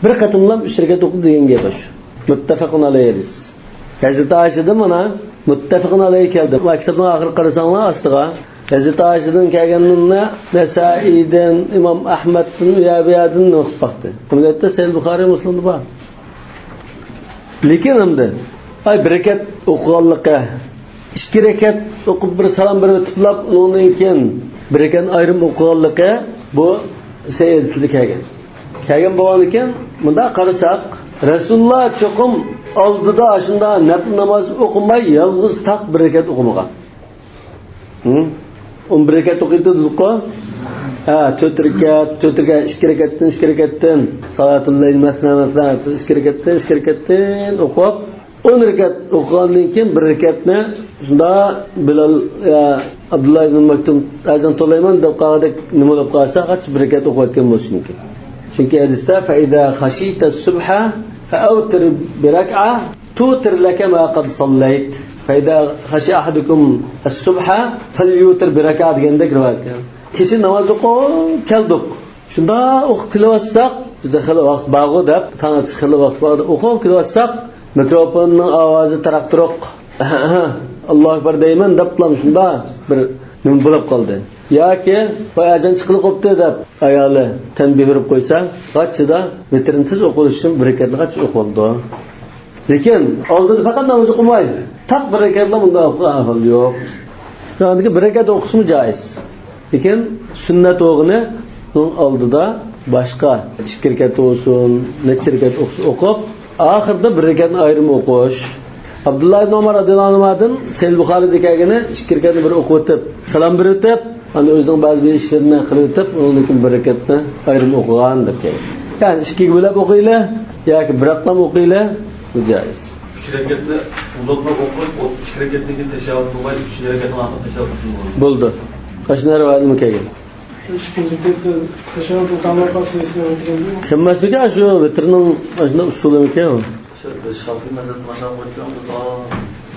بىر قېتىملا ئۈچ رەكەت ئوقۇدى دېگەن گەپ شۇ. مۇتتەپەقۇن ئەلەيھى ھەدىس. ھەزرىتى ئائىشىدىن مانا مۇتتەپەقۇن ئەلەيھى كەلدى. مانا كىتابنىڭ ئاخىرىغا قارىساڭلار ئاستىغا، ھەزرىتى ئائىشىدىن كەلگەننى نەسائىدىن، ئىمام ئەھمەدتىن، ئۇ يەر بۇ يەردىن ئوقۇپ باقتى. ئەمەلىيەتتە سەھىھ بۇخارىي مۇسلىمدا بار. لېكىن ئەمدى، ئاي، بىر رەكەت ئوقۇغانلىقى، ئىككى رەكەت ئوقۇپ بىر سالام بېرىۋېتىپلا، ئۇنىڭدىن كېيىن بىر رەكەت ئايرىم ئوقۇغانلىقى، بۇ سەھىھ ھەدىسلەردە كەلگەن. كەلگەن بولغاندىكىن، مۇنداق قارىساق، رەسۇلۇللا چوقۇم ئالدىدا ئاشۇنداق نەپلى ناماز ئوقۇماي، يالغۇز تاق بىر رەكەت ئوقۇمىغان. ھە؟ ئون بىر رەكەت ئوقۇيدۇ دېدۇققۇ؟ ھە، تۆت رەكەت، تۆت رەكەت، ئىككى رەكەتتىن، ئىككى رەكەتتىن، سالاتۇل لەيل مەسنە، مەسنە، ئىككى رەكەتتىن، ئىككى رەكەتتىن ئوقۇپ، ئون رەكەت ئوقۇغاندىن كېيىن بىر رەكەتنى شۇنداق بىلال، يا، ئابدۇللا ئىبن مەكتۇم ئەزان تولايمەن دەپ قالغۇدەك نېمە بولۇپ قالسا، قاچ بىر رەكەت ئوقۇۋەتكەن بولۇشى مۇمكىن. چۈنكى ھەدىستە، فَإِذَا خَشِيتَ الصُّبْحَ فَأَوْتِرْ بِرَكْعَةٍ تُوْتِرْ لَكَ مَا قَدْ صَلَّيْتَ. فَإِذَا خَشِيَ أَحَدُكُمُ الصُّبْحَ فَلْيُوْتِرْ بِرَكْعَةٍ دېگەندەك رىۋايەت كەلگەن. كېچە ناماز ئوقۇپ كەلدۇق. شۇنداق ئوقۇپ كېلىۋاتساق، بىزدە خېلى ۋاقىت بارغۇ دەپ، تاڭ ئاتقىچە خېلى ۋاقىت بار دەپ ئوقۇپ كېلىۋاتساق، مىكروفوننىڭ ئاۋازى تاراق-تۇرۇق، ئاللاھۇ ئەكبەر دەيمەن دەپلا شۇنداق بىر نېمە بولۇپ قالدى. ياكى، ۋاي، ئەزان چىققىلى قوپتى دەپ ئايالى تەنبىھ بېرىپ قويسا، غاچچىدا ۋىتىرنى تېز ئوقۇۋېلىش ئۈچۈن بىر رەكەتنى غاچچىدا ئوقۇۋالىدۇ. لېكىن ئالدىدا پەقەت ناماز ئوقۇماي، تاق بىر رەكەتلا مۇنداق ئوقۇغان ئەھۋال يوق. شۇنىڭدىكى بىر رەكەت ئوقۇشمۇ جائىز. لېكىن سۈننەت بولغىنى ئۇنىڭ ئالدىدا باشقا ئىككى رەكەت بولسۇن، نەچچە رەكەت ئوقۇسا ئوقۇپ، ئاخىرىدا بىر رەكەتنى ئايرىم ئوقۇش. ئابدۇللا ئىبن ئۆمەر رەزىياللاھۇ ئەنھۇدىن سەھىھ بۇخارىيدا كەلگىنى، ئىككى رەكەتنى بىر ئوقۇۋېتىپ، سالام بېرىۋېتىپ، ئاندىن ئۆزىنىڭ بەزى بىر ئىشلىرىنى قىلىۋېتىپ، ئۇنىڭدىن كېيىن بىر رەكەتنى ئايرىم ئوقۇغان دەپ كەلگەن. يەنى ئىككىگە بۆلۈپ ئوقۇيلى ياكى بىراقلا ئوقۇيلى، بۇ جائىز. ئۈچ رەكەتنى ئۇزاقلاپ ئوقۇپ، ئىككى رەكەتتىن كېيىن تەشەھھۇد قىلماي، ئۈچىنچى رەكەتنىڭ ئاخىرىدا تەشەھھۇد قىلسىمۇ بولىدۇ. بولىدۇ. ئاشۇنداق رىۋايەتمۇ كەلگەن. ئىككىنچى رەكەتتە تەشەھھۇد قىلغانلارغا سېلىشتۇرغان كېلىدۇ. كەلمەسمىكەن، شۇ ۋىتىرنىڭ ئاشۇنداق ئۇسۇلىمىكەن. شۇ شافىئىي مەزھەپتە مۇشۇنداق قىلىدىغان بولسا.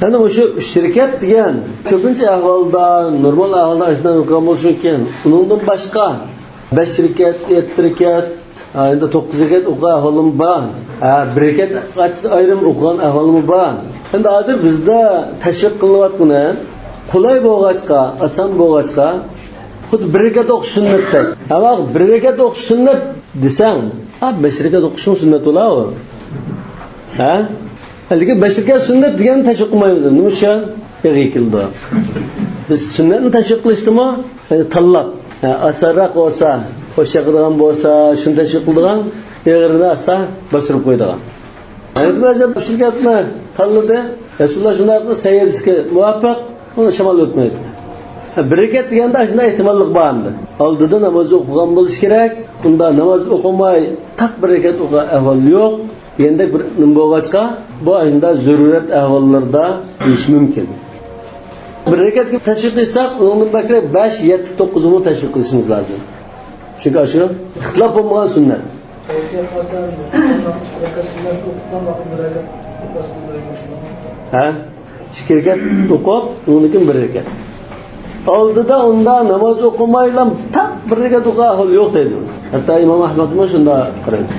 يەنى مۇشۇ ئۈچ رەكەت دېگەن كۆپىنچە ئەھۋالدا، نورمال ئەھۋالدا ئاشۇنداق قىلغان بولۇشى مۇمكىن. ئۇنىڭدىن باشقا بەش رەكەت، يەتتە رەكەت، ھە، ئەمدى توققۇز رەكەت ئوقۇغان ئەھۋالىمۇ بار. ھە، بىر رەكەت ئاچىدا ئايرىم ئوقۇغان ئەھۋالىمۇ بار. ئەمدى ھازىر بىزدە تەشۋىق قىلىنىۋاتقىنى، قولاي بولغاچقا، ئاسان بولغاچقا، خۇددى بىر رەكەت ئوقۇش سۈننەتتەك. ئەمما بىر رەكەت ئوقۇش سۈننەت دېسەڭ، ھە، بەش رەكەت ئوقۇشمۇ سۈننەت بولا ئۇ. ھە؟ لېكىن بەش رەكەت سۈننەت دېگەننى تەشۋىق قىلمايمىز. نېمە ئۈچۈن؟ ئېغىر كېلىدۇ. بىز سۈننەتنى تەشۋىق قىلىشتىمۇ، يەنى تاللاپ، ھە، ئاسانراق بولسا، خوش ياقىدىغان بولسا، شۇنى تەشۋىق قىلىدىغان، ئېغىرىنى ئاستا باستۇرۇپ قويىدىغان. ھەنەفىي مەزھەپ ئۈچ رەكەتنى تاللىدى. رەسۇلۇللا شۇنداق قىلدى، سەھىھ ھەدىسكە مۇۋاپىق، ئۇنى شامال ئۆتمەيدۇ. ھە، بىر رەكەت دېگەندە شۇنداق ئېھتىماللىق بار ئەمدى. ئالدىدا ناماز ئوقۇغان بولۇشى كېرەك، ئۇندا ناماز ئوقۇماي، تاق بىر رەكەت ئوقۇغان ئەھۋال يوق. دېگەندەك بىر نېمە بولغاچقا، بۇ ئاشۇنداق زۆرۈرەت ئەھۋاللىرىدا دېيىش مۇمكىن. بىر رەكەتكە تەشۋىق قىلساق، ئۇنىڭدىن بەكرەك بەش، يەتتە، توققۇزنىمۇ تەشۋىق قىلىشىمىز لازىم. چۈنكى ئاشۇ ئىختىلاپ بولمىغان سۈننەت. ھە؟ ئىككى رەكەت ئوقۇپ، ئۇنىڭدىن كېيىن بىر رەكەت. ئالدىدا ئۇنداق ناماز ئوقۇمايلا تاق بىر رەكەت ئوقۇغان ئەھۋال يوق دەيدۇ. ھەتتا ئىمام ئەھمەدمۇ شۇنداق قارايدۇ.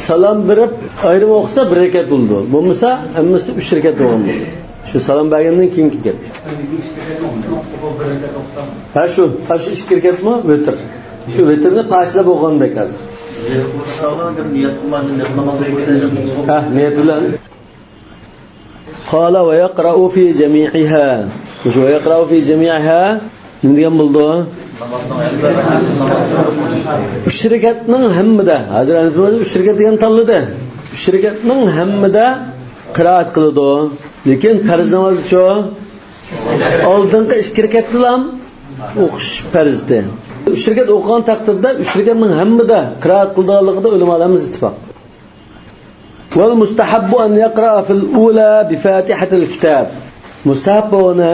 سالام بېرىپ ئايرىم ئوقۇسا بىر رەكەت بولىدۇ. بولمىسا ھەممىسى ئۈچ رەكەت بولغان بولىدۇ. شۇ سالام بەرگەندىن كېيىنكى گەپ. ھە، شۇ، ھە، شۇ ئىككى رەكەتمۇ ۋىتىر. شۇ ۋىتىرنى پاچىلاپ ئوقۇغاندەك ھازىر. ھە، نىيەت بىلەن. قال ويقرأ في جميعها. مۇشۇ ويقرأ في جميعها نېمە دېگەن بولىدۇ؟ ئۈچ رەكەتنىڭ ھەممىدە. ھازىر ئۈچ رەكەت دېگەن تاللىدى. ئۈچ رەكەتنىڭ ھەممىدە قىرائەت قىلىدۇ. لېكىن پەرز نامازچۇ؟ ئالدىنقى ئىككى رەكەتتىلا ئوقۇش پەرزدى. ئۈچ رەكەت ئوقۇغان تەقدىردە ئۈچ رەكەتنىڭ ھەممىدە قىرائەت قىلىدىغانلىقىدا ئۆلىمالار ھەممىسى ئىتتىپاق. والمستحب أن يقرأ في الأولى بفاتحة الكتاب. مۇستەھەب بولغىنى،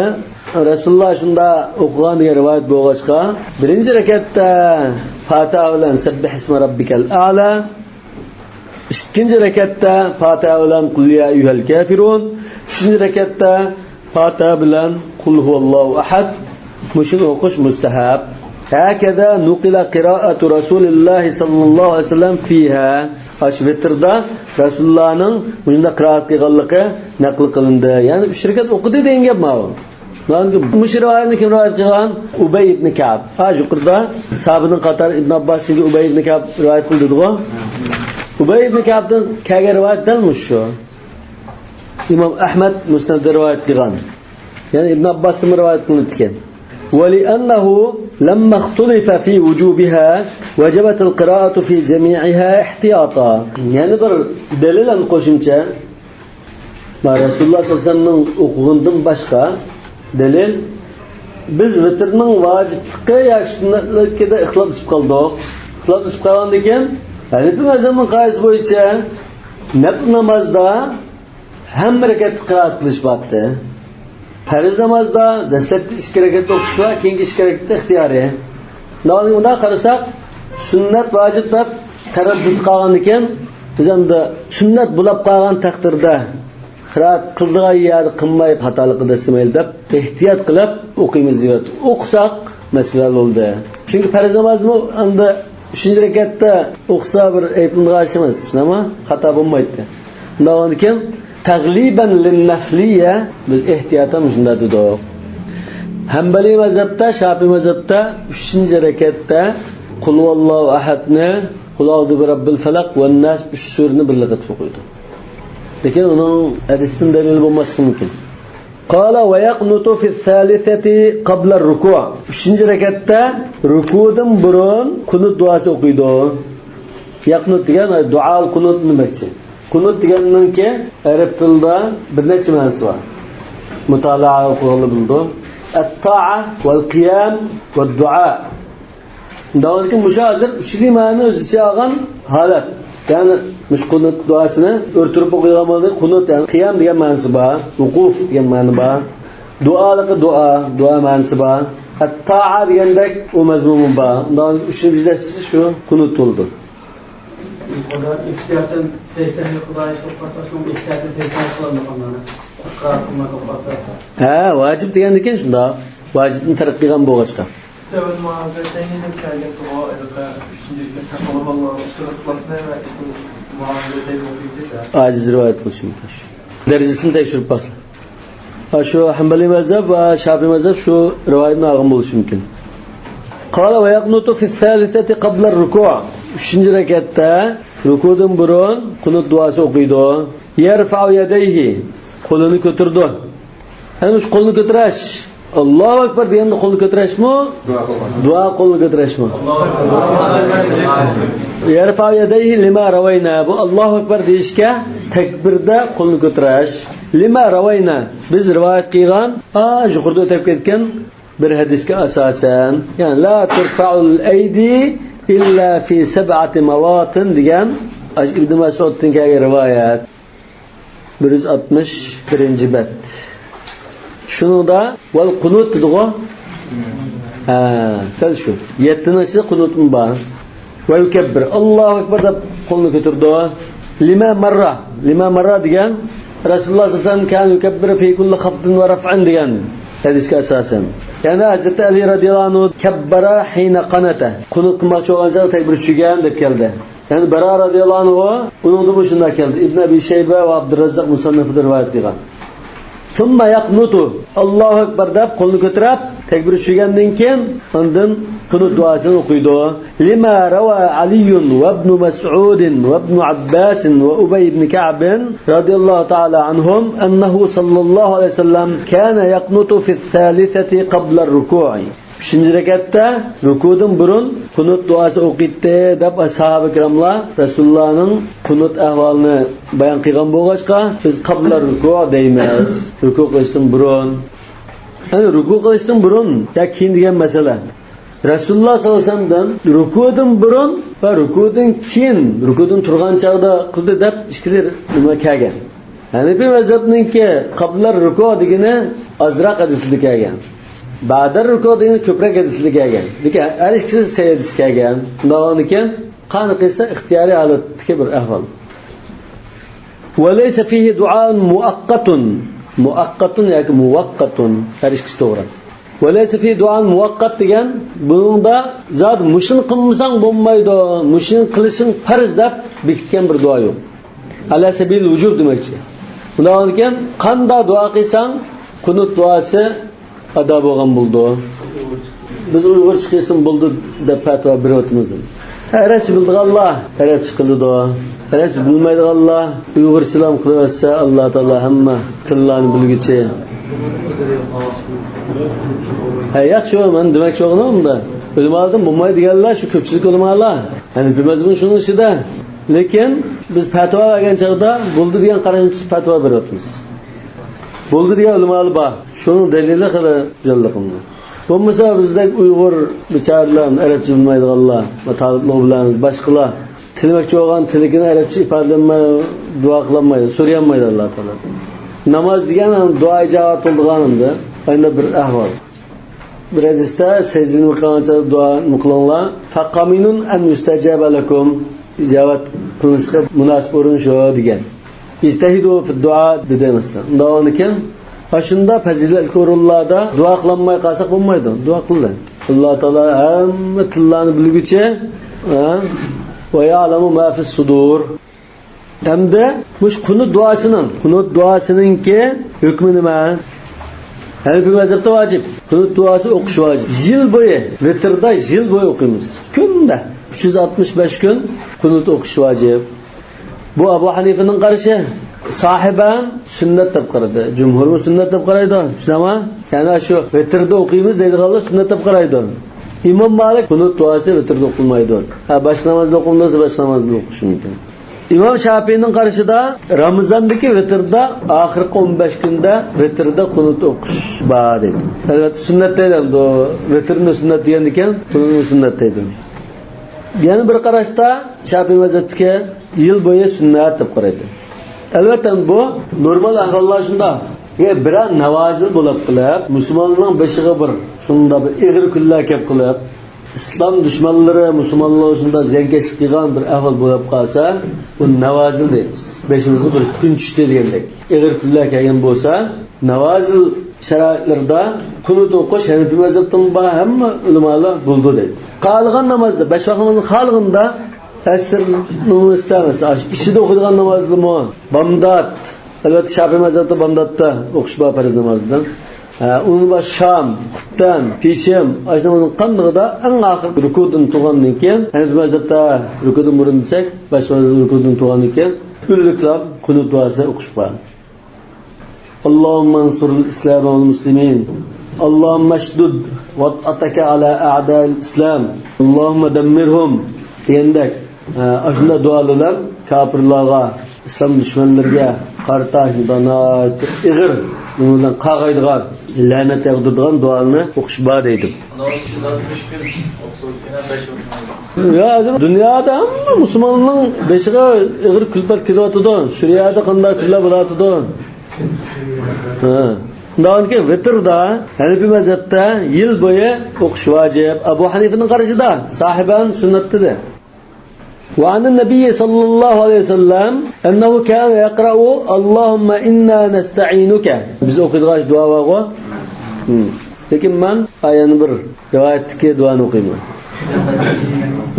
رەسۇلۇللا شۇنداق ئوقۇغان دېگەن رىۋايەت بولغاچقا، بىرىنچى رەكەتتە پاتىھە بىلەن سەببىھىسمە رەببىكەل ئەئلا، ئىككىنچى رەكەتتە پاتىھە بىلەن قۇل يا ئەييۇھەل كافىرۇن، ئۈچىنچى رەكەتتە پاتىھە بىلەن قۇل ھۇۋاللاھۇ ئەھەد، مۇشۇنى ئوقۇش مۇستەھەب. ھەكەزا نۇقىلە قىرائەتۇ رەسۇلىللاھى ساللاللاھۇ ئەلەيھى ۋەسەللەم فىھا. ئاشۇ ۋىتىردە رەسۇلۇللانىڭ مۇشۇنداق قىرائەت قىلغانلىقى نەقىل قىلىندى. يەنى ئۈچ رەكەت ئوقۇدى دېگەن گەپ ماۋۇ. مۇشۇ رىۋايەتنى كىم رىۋايەت قىلغان؟ ئۇبەي ئىبنى كەئب. ھا، يۇقىرىدا ساھابىنىڭ قاتارى ئىبن ئابباستىن كېيىن ئۇبەي ئىبنى كەئب رىۋايەت قىلدى دېدىغۇ. ئۇبەي ئىبنى كەئبتىن كەلگەن رىۋايەت دەل مۇشۇ. ئىمام ئەھمەد مۇسنەددە رىۋايەت قىلغان. يەنى ئىبن ئابباستىنمۇ رىۋايەت قىلىنىپتىكەن. ولأنه لما اختلف في وجوبها وجبت القراءة في جميعها احتياطا. يەنە بىر دەلىل ھەم قوشۇمچە. ما رەسۇلۇللا ساللاللاھۇ ئەلەيھى ۋەسەللەمنىڭ ئوقۇغىنىدىن باشقا دەلىل، بىز ۋىتىرنىڭ ۋاجىپلىقى ياكى سۈننەتلىكىدە ئىختىلاپلىشىپ قالدۇق. ئىختىلاپلىشىپ قالغاندىن كېيىن، ھەنىپىي مەزھەبنىڭ قائىدىسى بويىچە نەپىل نامازدا ھەممە رەكەتتە قىرائەت قىلىش بارتى. پەرز نامازدا دەسلەپكى ئىككى رەكەتتە ئوقۇش بار، كېيىنكى ئىككى رەكەتتە ئىختىيارىي. مۇنداق قارىساق، سۈننەت، ۋاجىپ دەپ تەرەددۇت قالغاندىكىن، بىز ئەمدى سۈننەت بولاپ قالغان تەقدىردە، قىرائەت قىلىدىغان يەردە قىلماي، خاتالىققا دەسسىمەيلى دەپ، ئېھتىيات قىلىپ ئوقۇيمىز دەپ ئوقۇساق، مەسىلە بولدى. چۈنكى پەرز نامازمۇ ئەمدى ئۈچىنچى رەكەتتە ئوقۇسا بىر ئەيىبلىنىدىغان ئىش ئەمەس، شۇنداقمۇ؟ خاتا بولمايتتى. شۇنداق بولغاندىكىن، تەغلىبەن لىننەفلىيە، بىز ئېھتىياتەن مۇشۇنداق دېدۇق. ھەمبەلىي مەزھەپتە، شاپىئىي مەزھەپتە ئۈچىنچى رەكەتتە قۇل ھۇۋاللاھۇ ئەھەدنى، قۇل ئەئۇزۇ بىرەببىل فەلەق ۋەنناس ئۈچ سۈرىنى بىرلىكتە ئوقۇيدۇ. لېكىن ئۇنىڭ ھەدىستىن دەلىل بولماسلىقى مۇمكىن. قال ويقنت في الثالثة قبل الركوع. ئۈچىنچى رەكەتتە رۇكۇدىن بۇرۇن قۇنۇت دۇئاسى ئوقۇيدۇ. يەقنۇت دېگەن دۇئال قۇنۇت دېمەكچى. قۇنۇت دېگەننىڭكى ئەرەب تىلىدا بىر نەچچە مەنىسى بار. مۇتالىئە قىلغانلار بىلىدۇ. الطاعة والقيام والدعاء. داۋاملىقى مۇشۇ ھازىر ئۈچىنچى مەنىنى ئۆز ئىچىگە ئالغان ھالەت. يەنى مۇشۇ قۇنۇت دۇئاسىنى ئۆرە تۇرۇپ ئوقۇيدىغان بولدى. قۇنۇت، يەنى قىيام دېگەن مەنىسى بار، ۋۇقۇف دېگەن مەنە بار. دۇئالىقى دۇئا، دۇئا مەنىسى بار. ئەتتائە دېگەندەك ئۇ مەزمۇنمۇ بار. ئۇنداق ئۈچىنچى دەرسى شۇ قۇنۇت بولىدۇ. ئېھتىياتەن سەيسەننى قىلىپ قالسا، شۇنىڭ ئېھتىياتەن سەيسەننى قىلالمىغانلارنى قىرائەت قىلماي قالسا. ھە، ۋاجىپ دېگەندىكىن شۇنداق. ۋاجىپنى تەرك قىلغان بولغاچقا. سەۋەن مۇئاززەتەينى دەپ كەلگەن تۇرغۇ، ھېلىقى ئۈچىنچى رەكەتتە قۇل ھۇۋاللاھۇ سۈرە ئىخلاسنى ۋە مۇئاززەتەينى ئوقۇيدۇ. ئاجىز رىۋايەت بولۇشى مۇمكىن. دەرىجىسىنى تەكشۈرۈپ باقسا. ھا، شۇ ھەمبەلىي مەزھەپ ۋە شاپىئىي مەزھەپ شۇ رىۋايەتنى ئالغان بولۇشى مۇمكىن. قال ويقنت في الثالثة قبل الركوع. ئۈچىنچى رەكەتتە رۇكۇدىن بۇرۇن قۇنۇت دۇئاسى ئوقۇيدۇ. يرفع يديه، قولىنى كۆتۈرىدۇ. ئەنە شۇ قولنى كۆتۈرۈش. ئاللاھۇ ئەكبەر دېگەندە قولنى كۆتۈرۈشمۇ؟ دۇئا قولنى كۆتۈرۈشمۇ؟ يرفع يديه لما روينا. بۇ ئاللاھۇ ئەكبەر دېيىشكە تەكبىردە قولنى كۆتۈرۈش. لما روينا. بىز رىۋايەت قىلغان، ئا، يۇقىرىدا ئۆتۈپ كەتكەن بىر ھەدىسكە ئاساسەن، يەنى لا ترفع الأيدي إلا في سبعة مواطن دېگەن ئاشۇ ئىبن مەسئۇدتىن كەلگەن رىۋايەت. بىر يۈز ئاتمىش بىرىنچى بەت. شۇنىڭدا ۋەل قۇنۇت دېدىغۇ. ھە، دەل شۇ. يەتتىنىڭ ئىچىدە قۇنۇتمۇ بار. ۋە يۇكەببىر، ئاللاھۇ ئەكبەر دەپ قولنى كۆتۈرىدۇ. لما مر، لما مر دېگەن رەسۇلۇللا سەللەللاھۇ ئەلەيھى ۋەسەللەم كان يۇكەببىرۇ في كل خفض ورفع دېگەن ھەدىسكە ئاساسەن. يەنى ھەزرىتى ئەلى رەزىياللاھۇ ئەنھۇ كەببەرە ھىينە قەنەتە، قۇنۇت قىلماقچى بولغان چاغدا تەكبىر چۈشۈرگەن دەپ كەلدى. يەنى بەرا رەزىياللاھۇ ئەنھۇ ئۇنىڭدىنمۇ شۇنداق كەلدى. ئىبن ئەبى شەيبە ۋە ئابدۇرەززاق مۇسەننىفىدا رىۋايەت قىلغان. ثم يقنت، ئاللاھۇ ئەكبەر دەپ قولنى كۆتۈرۈپ تەكبىر چۈشۈرگەندىن كېيىن ئاندىن قۇنۇت دۇئاسىنى ئوقۇيدۇ. لما روى علي وابن مسعود وابن عباس وأبي بن كعب رضي الله تعالى عنهم أنه صلى الله عليه وسلم كان يقنت في الثالثة قبل الركوع. ئۈچىنچى رەكەتتە رۇكۇدىن بۇرۇن قۇنۇت دۇئاسى ئوقۇيتتى دەپ ساھابە كىراملار رەسۇلۇللانىڭ قۇنۇت ئەھۋالىنى بايان قىلغان بولغاچقا، بىز قابلە رۇكۇ دەيمىز. رۇكۇ قىلىشتىن بۇرۇن. يەنى رۇكۇ قىلىشتىن بۇرۇن يا كېيىن دېگەن مەسىلە. رەسۇلۇللا ساللاللاھۇ ئەلەيھى ۋەسەللەمدىن رۇكۇدىن بۇرۇن رۇكۇدىن كېيىن، رۇكۇدىن تۇرغان چاغدا قىلدى دەپ ئىككىلا نېمە كەلگەن. ھەنىپىي مەزھەپنىڭكى قابلەر رۇكۇ دېگىنى ئازراق ھەدىسىدە كەلگەن. بەدەر رۇكۇ دېگىنى كۆپرەك ھەدىسىدە كەلگەن. لېكىن ھەر ئىككىسى سەھىھ ھەدىس كەلگەن. شۇنداق بولغاندىكىن قانى قىلسا ئىختىيارىي ھالەتتىكى بىر ئەھۋال. وليس فيه دعاء مؤقت. مؤقت ياكى مؤقت. ھەر ئىككىسى توغرا. وليس فيه دعاء مؤقت دېگەن، بۇنىڭدا زادى مۇشۇنى قىلمىساڭ بولمايدۇ، مۇشۇنى قىلىشىڭ پەرز دەپ بېكىتكەن بىر دۇئا يوق. على سبيل الوجوب دېمەكچى. بۇنداق ئىكەن، قانداق دۇئا قىلساڭ، قۇنۇت دۇئاسى ئادا بولغان بولىدۇ. بىز ئۇيغۇرچە قىلسۇن بولدى دەپ پەتىۋا بېرىۋاتىمىز. ئەرەبچە بىلىدىغانلار ئەرەبچە قىلىدۇ. ئەرەبچە بىلمەيدىغانلار ئۇيغۇرچىلام قىلىۋەتسە، ئاللا تائالا ھەممە تىللارنى بىلگۈچى. ھە، ياخشى، مەن دېمەكچى بولغىنىم ئۇندا. ئۆلىمالاردىن بولمايدۇ دېگەنلەر شۇ كۆپچىلىك ئۆلىمالار. ھەنىپىي مەزھىپى شۇنىڭ ئىچىدە. لېكىن بىز پەتىۋا بەرگەن چاغدا بولدى دېگەن قاراشنى تۇتۇپ پەتىۋا بېرىۋاتىمىز. بولدى دېگەن ئۆلىمالار بار. شۇنىڭ دەلىلى خېلى جانلىق ئۇنىڭ. بولمىسا بىزدەك ئۇيغۇر بىچارىلەر، ئەرەبچە بىلمەيدىغانلار، تالىپلار بىلەن باشقىلار تىلىمەكچى بولغان تىلىكىنى ئەرەبچە ئىپادىلەنمەي، دۇئا قىلالمايدۇ، سورىيالمايدۇ ئاللا تائالادىن. ناماز دېگەن ھەم دۇئا ئىجابەت قىلىدىغان ئەمدى. ئاينا بىر ئەھۋال. بىر ھەدىستە سەجدىنى قىلغانچە دۇئا قىلىڭلار. فقمن أن يستجاب لكم. ئىجابەت قىلىنىشقا مۇناسىپ ئورۇن شۇ دېگەن. اجتهدوا في الدعاء دېدى مەسىلەن. ئۇنداق بولغاندىكىن، ئاشۇنداق پەزىلەتلىك ئورۇنلاردا دۇئا قىلالماي قالساق بولمايدۇ. دۇئا قىلدى. ئاللا تائالا ھەممە تىللارنى بىلگۈچى، ھە؟ ويعلم ما في الصدور. ئەمدى مۇشۇ قۇنۇت دۇئاسىنىڭ، قۇنۇت دۇئاسىنىڭكى ھۆكمى نېمە؟ ھەنىپىي مەزھەپتە ۋاجىپ. قۇنۇت دۇئاسى ئوقۇش ۋاجىپ. يىل بويى، ۋىتىردا يىل بويى ئوقۇيمىز. كۈندە ئۈچ يۈز ئاتمىش بەش كۈن قۇنۇت ئوقۇش ۋاجىپ. بۇ ئەبۇ ھەنىفىنىڭ قارىشى. ساھىبەن سۈننەت دەپ قارىدى. جۇمھۇرمۇ سۈننەت دەپ قارايدۇ. شۇنداقمۇ؟ يەنى شۇ ۋىتىردا ئوقۇيمىز دەيدىغانلار سۈننەت دەپ قارايدۇ. ئىمام مالىك قۇنۇت دۇئاسى ۋىتىردا ئوقۇلمايدۇ. ھە، باشقا نامازدا ئوقۇلمىسا، باشقا نامازدا ئوقۇش مۇمكىن. ئىمام شاپىئىنىڭ قارىشىدا رامىزاندىكى ۋىتىردا ئاخىرقى ئون بەش كۈندە ۋىتىردا قۇنۇت ئوقۇش بار دەيدۇ. ئەلۋەتتە سۈننەت دەيدۇ. ئەمدى ۋىتىرنى سۈننەت دېگەندىكىن قۇنۇتنى سۈننەت دەيدۇ. يەنە بىر قاراشتا شاپىئىي مەزھەپتىكى يىل بويى سۈننەت دەپ قارايدۇ. ئەلۋەتتە بۇ نورمال ئەھۋاللار شۇنداق. ئەگەر بىرەر ناۋازىل بولۇپ قېلىپ، مۇسۇلماننىڭ بېشىغا بىر شۇنداق بىر ئېغىر كۈنلەر كەپ قېلىپ، ئىسلام دۈشمەنلىرى مۇسۇلمانلارغا شۇنداق زىيانكەشلىك قىلغان بىر ئەھۋال بولۇپ قالسا، بۇ ناۋازىل دەيمىز. بېشىمىزغا بىر كۈن چۈشتى دېگەندەك ئېغىر كۈنلەر كەلگەن بولسا، ناۋازىل شارائىتلىرىدا قۇنۇت ئوقۇش ھەنىپىي مەزھەپتىمۇ بار، ھەممە ئۆلىمالار بولىدۇ دەيدۇ. خالىغان نامازدا، بەش ۋاق نامازنى خالىغىنىدا ئەسىرنىڭ ئۈستىدە، مەسىلەن، ئىچىدە ئوقۇيدىغان نامازلىرىمۇ، بامدات، ئەلۋەتتە شاپىئىي مەزھەپتە بامداتتا ئوقۇش بار پەرز نامازدىن. ھە، ئۇنىڭ بار شام، خۇپتەن، پېشىم، ئاشۇ نامازنىڭ قاندىقىدا ئەڭ ئاخىرقى رۇكۇدىن تۇرغاندىن كېيىن، ھەنىپىي مەزھەپتە رۇكۇدىن بۇرۇن دېسەك، باشقا مەزھەپتە رۇكۇدىن تۇرغاندىن كېيىن ئۈنلۈكلەپ قۇنۇت دۇئاسى ئوقۇش بار. اللهم انصر الإسلام والمسلمين. اللهم اشدد وطأتك على أعداء الإسلام. اللهم دمرهم دېگەندەك، ئە، ئاشۇنداق دۇئالار بىلەن كاپىرلارغا، ئىسلام دۈشمەنلىرىگە قارىتا شۇنداق ناھايىتى ئېغىر، نېمە بىلەن قاغايدىغان، لەنەت ياغدۇرىدىغان دۇئالارنى ئوقۇش بار دەيدۇ. يا، دۇنيادا ھەممە مۇسۇلماننىڭ بېشىغا ئېغىر كۈلپەت كېلىۋاتىدۇ. سۈرىيەدە قانداق كۈنلەر بولۇۋاتىدۇ. ھە. شۇنداقكى ۋىتىردا ھەنىپىي مەزھەپتە يىل بويى ئوقۇش ۋاجىپ. ئەبۇ ھەنىفىنىڭ قارىشىدا ساھىبەن سۈننەت دېدى. وعن النبي صلى الله عليه وسلم أنه كان يقرأ اللهم إنا نستعينك. بىز ئوقۇيدىغان دۇئا بارغۇ. ھىم. لېكىن مەن يەنە بىر رىۋايەتتىكى دۇئانى ئوقۇيمەن.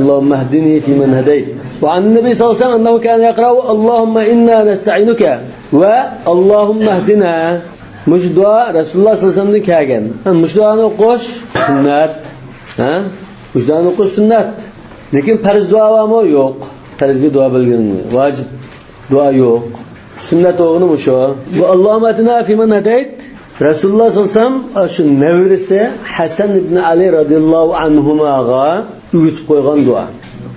اللهم اهدني فيمن هديت. وعن النبي صلى الله عليه وسلم أنه كان يقرأ اللهم إنا نستعينك و اللهم اهدنا. مۇشۇ دۇئا رەسۇلۇللاھ سەللەللاھۇ ئەلەيھى ۋەسەللەمدىن كەلگەن. ھە، مۇشۇ دۇئانى ئوقۇش سۈننەت. ھە؟ مۇشۇ دۇئانى ئوقۇش سۈننەت. لېكىن پەرز دۇئا بارمۇ؟ يوق. پەرزگە دۇئا بەرگىنى ۋاجىپ دۇئا يوق. سۈننەت بولغىنى مۇشۇ. بۇ اللهم اهدنا فيمن هديت رەسۇلۇللاھ سەللەللاھۇ ئەلەيھى ۋەسەللەم شۇ نەۋرىسى ھەسەن ئىبن ئەلى رەزىيەللاھۇ ئەنھۇماغا ئۆگىتىپ قويغان دۇئا.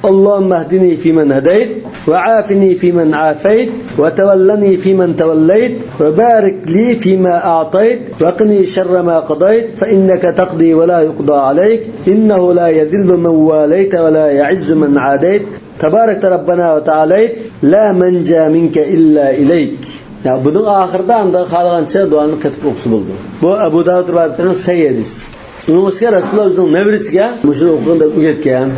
اللهم اهدني فيمن هديت، وعافني فيمن عافيت، وتولني فيمن توليت، وبارك لي فيما أعطيت، وقني شر ما قضيت، فإنك تقضي ولا يقضى عليك، إنه لا يذل من واليت ولا يعز من عاديت، تباركت ربنا وتعاليت، لا ملجأ منك إلا إليك. يا، بۇنىڭ ئاخىرىدا ئاندا خالىغانچە دۇئانى قېتىپ ئوقۇسا بولىدۇ. بۇ ئەبۇ داۋۇد رىۋايەت قىلغان سەھىھ ھەدىس. ئۇنىڭ ئۈستىگە رەسۇلۇللا ئۆزىنىڭ نەۋرىسىگە مۇشۇنى ئوقۇغىن دەپ ئۆگەتكەن.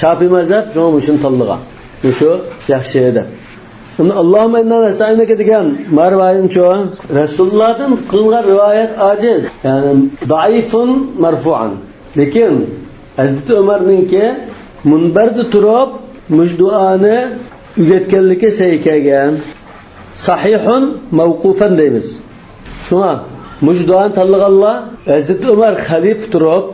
شاپىي مەزھەپ شۇڭا مۇشۇنى تاللىغان. مۇشۇ ياخشى دەپ. ئەمدى اللهم إنا نستعينك دېگەن ما رىۋايەتنىچۇ؟ رەسۇلۇللادىن قىلىنغان رىۋايەت ئاجىز. يەنى ضعيف مرفوعا. لېكىن ھەزرىتى ئۆمەرنىڭكى مۇنبەردە تۇرۇپ مۇشۇ دۇئانى ئۆگەتكەنلىكى سەھىھ كەلگەن. صحيح موقوفا دەيمىز. شۇڭا مۇشۇ دۇئانى تاللىغانلار ھەزرىتى ئۆمەر خەلىپە تۇرۇپ،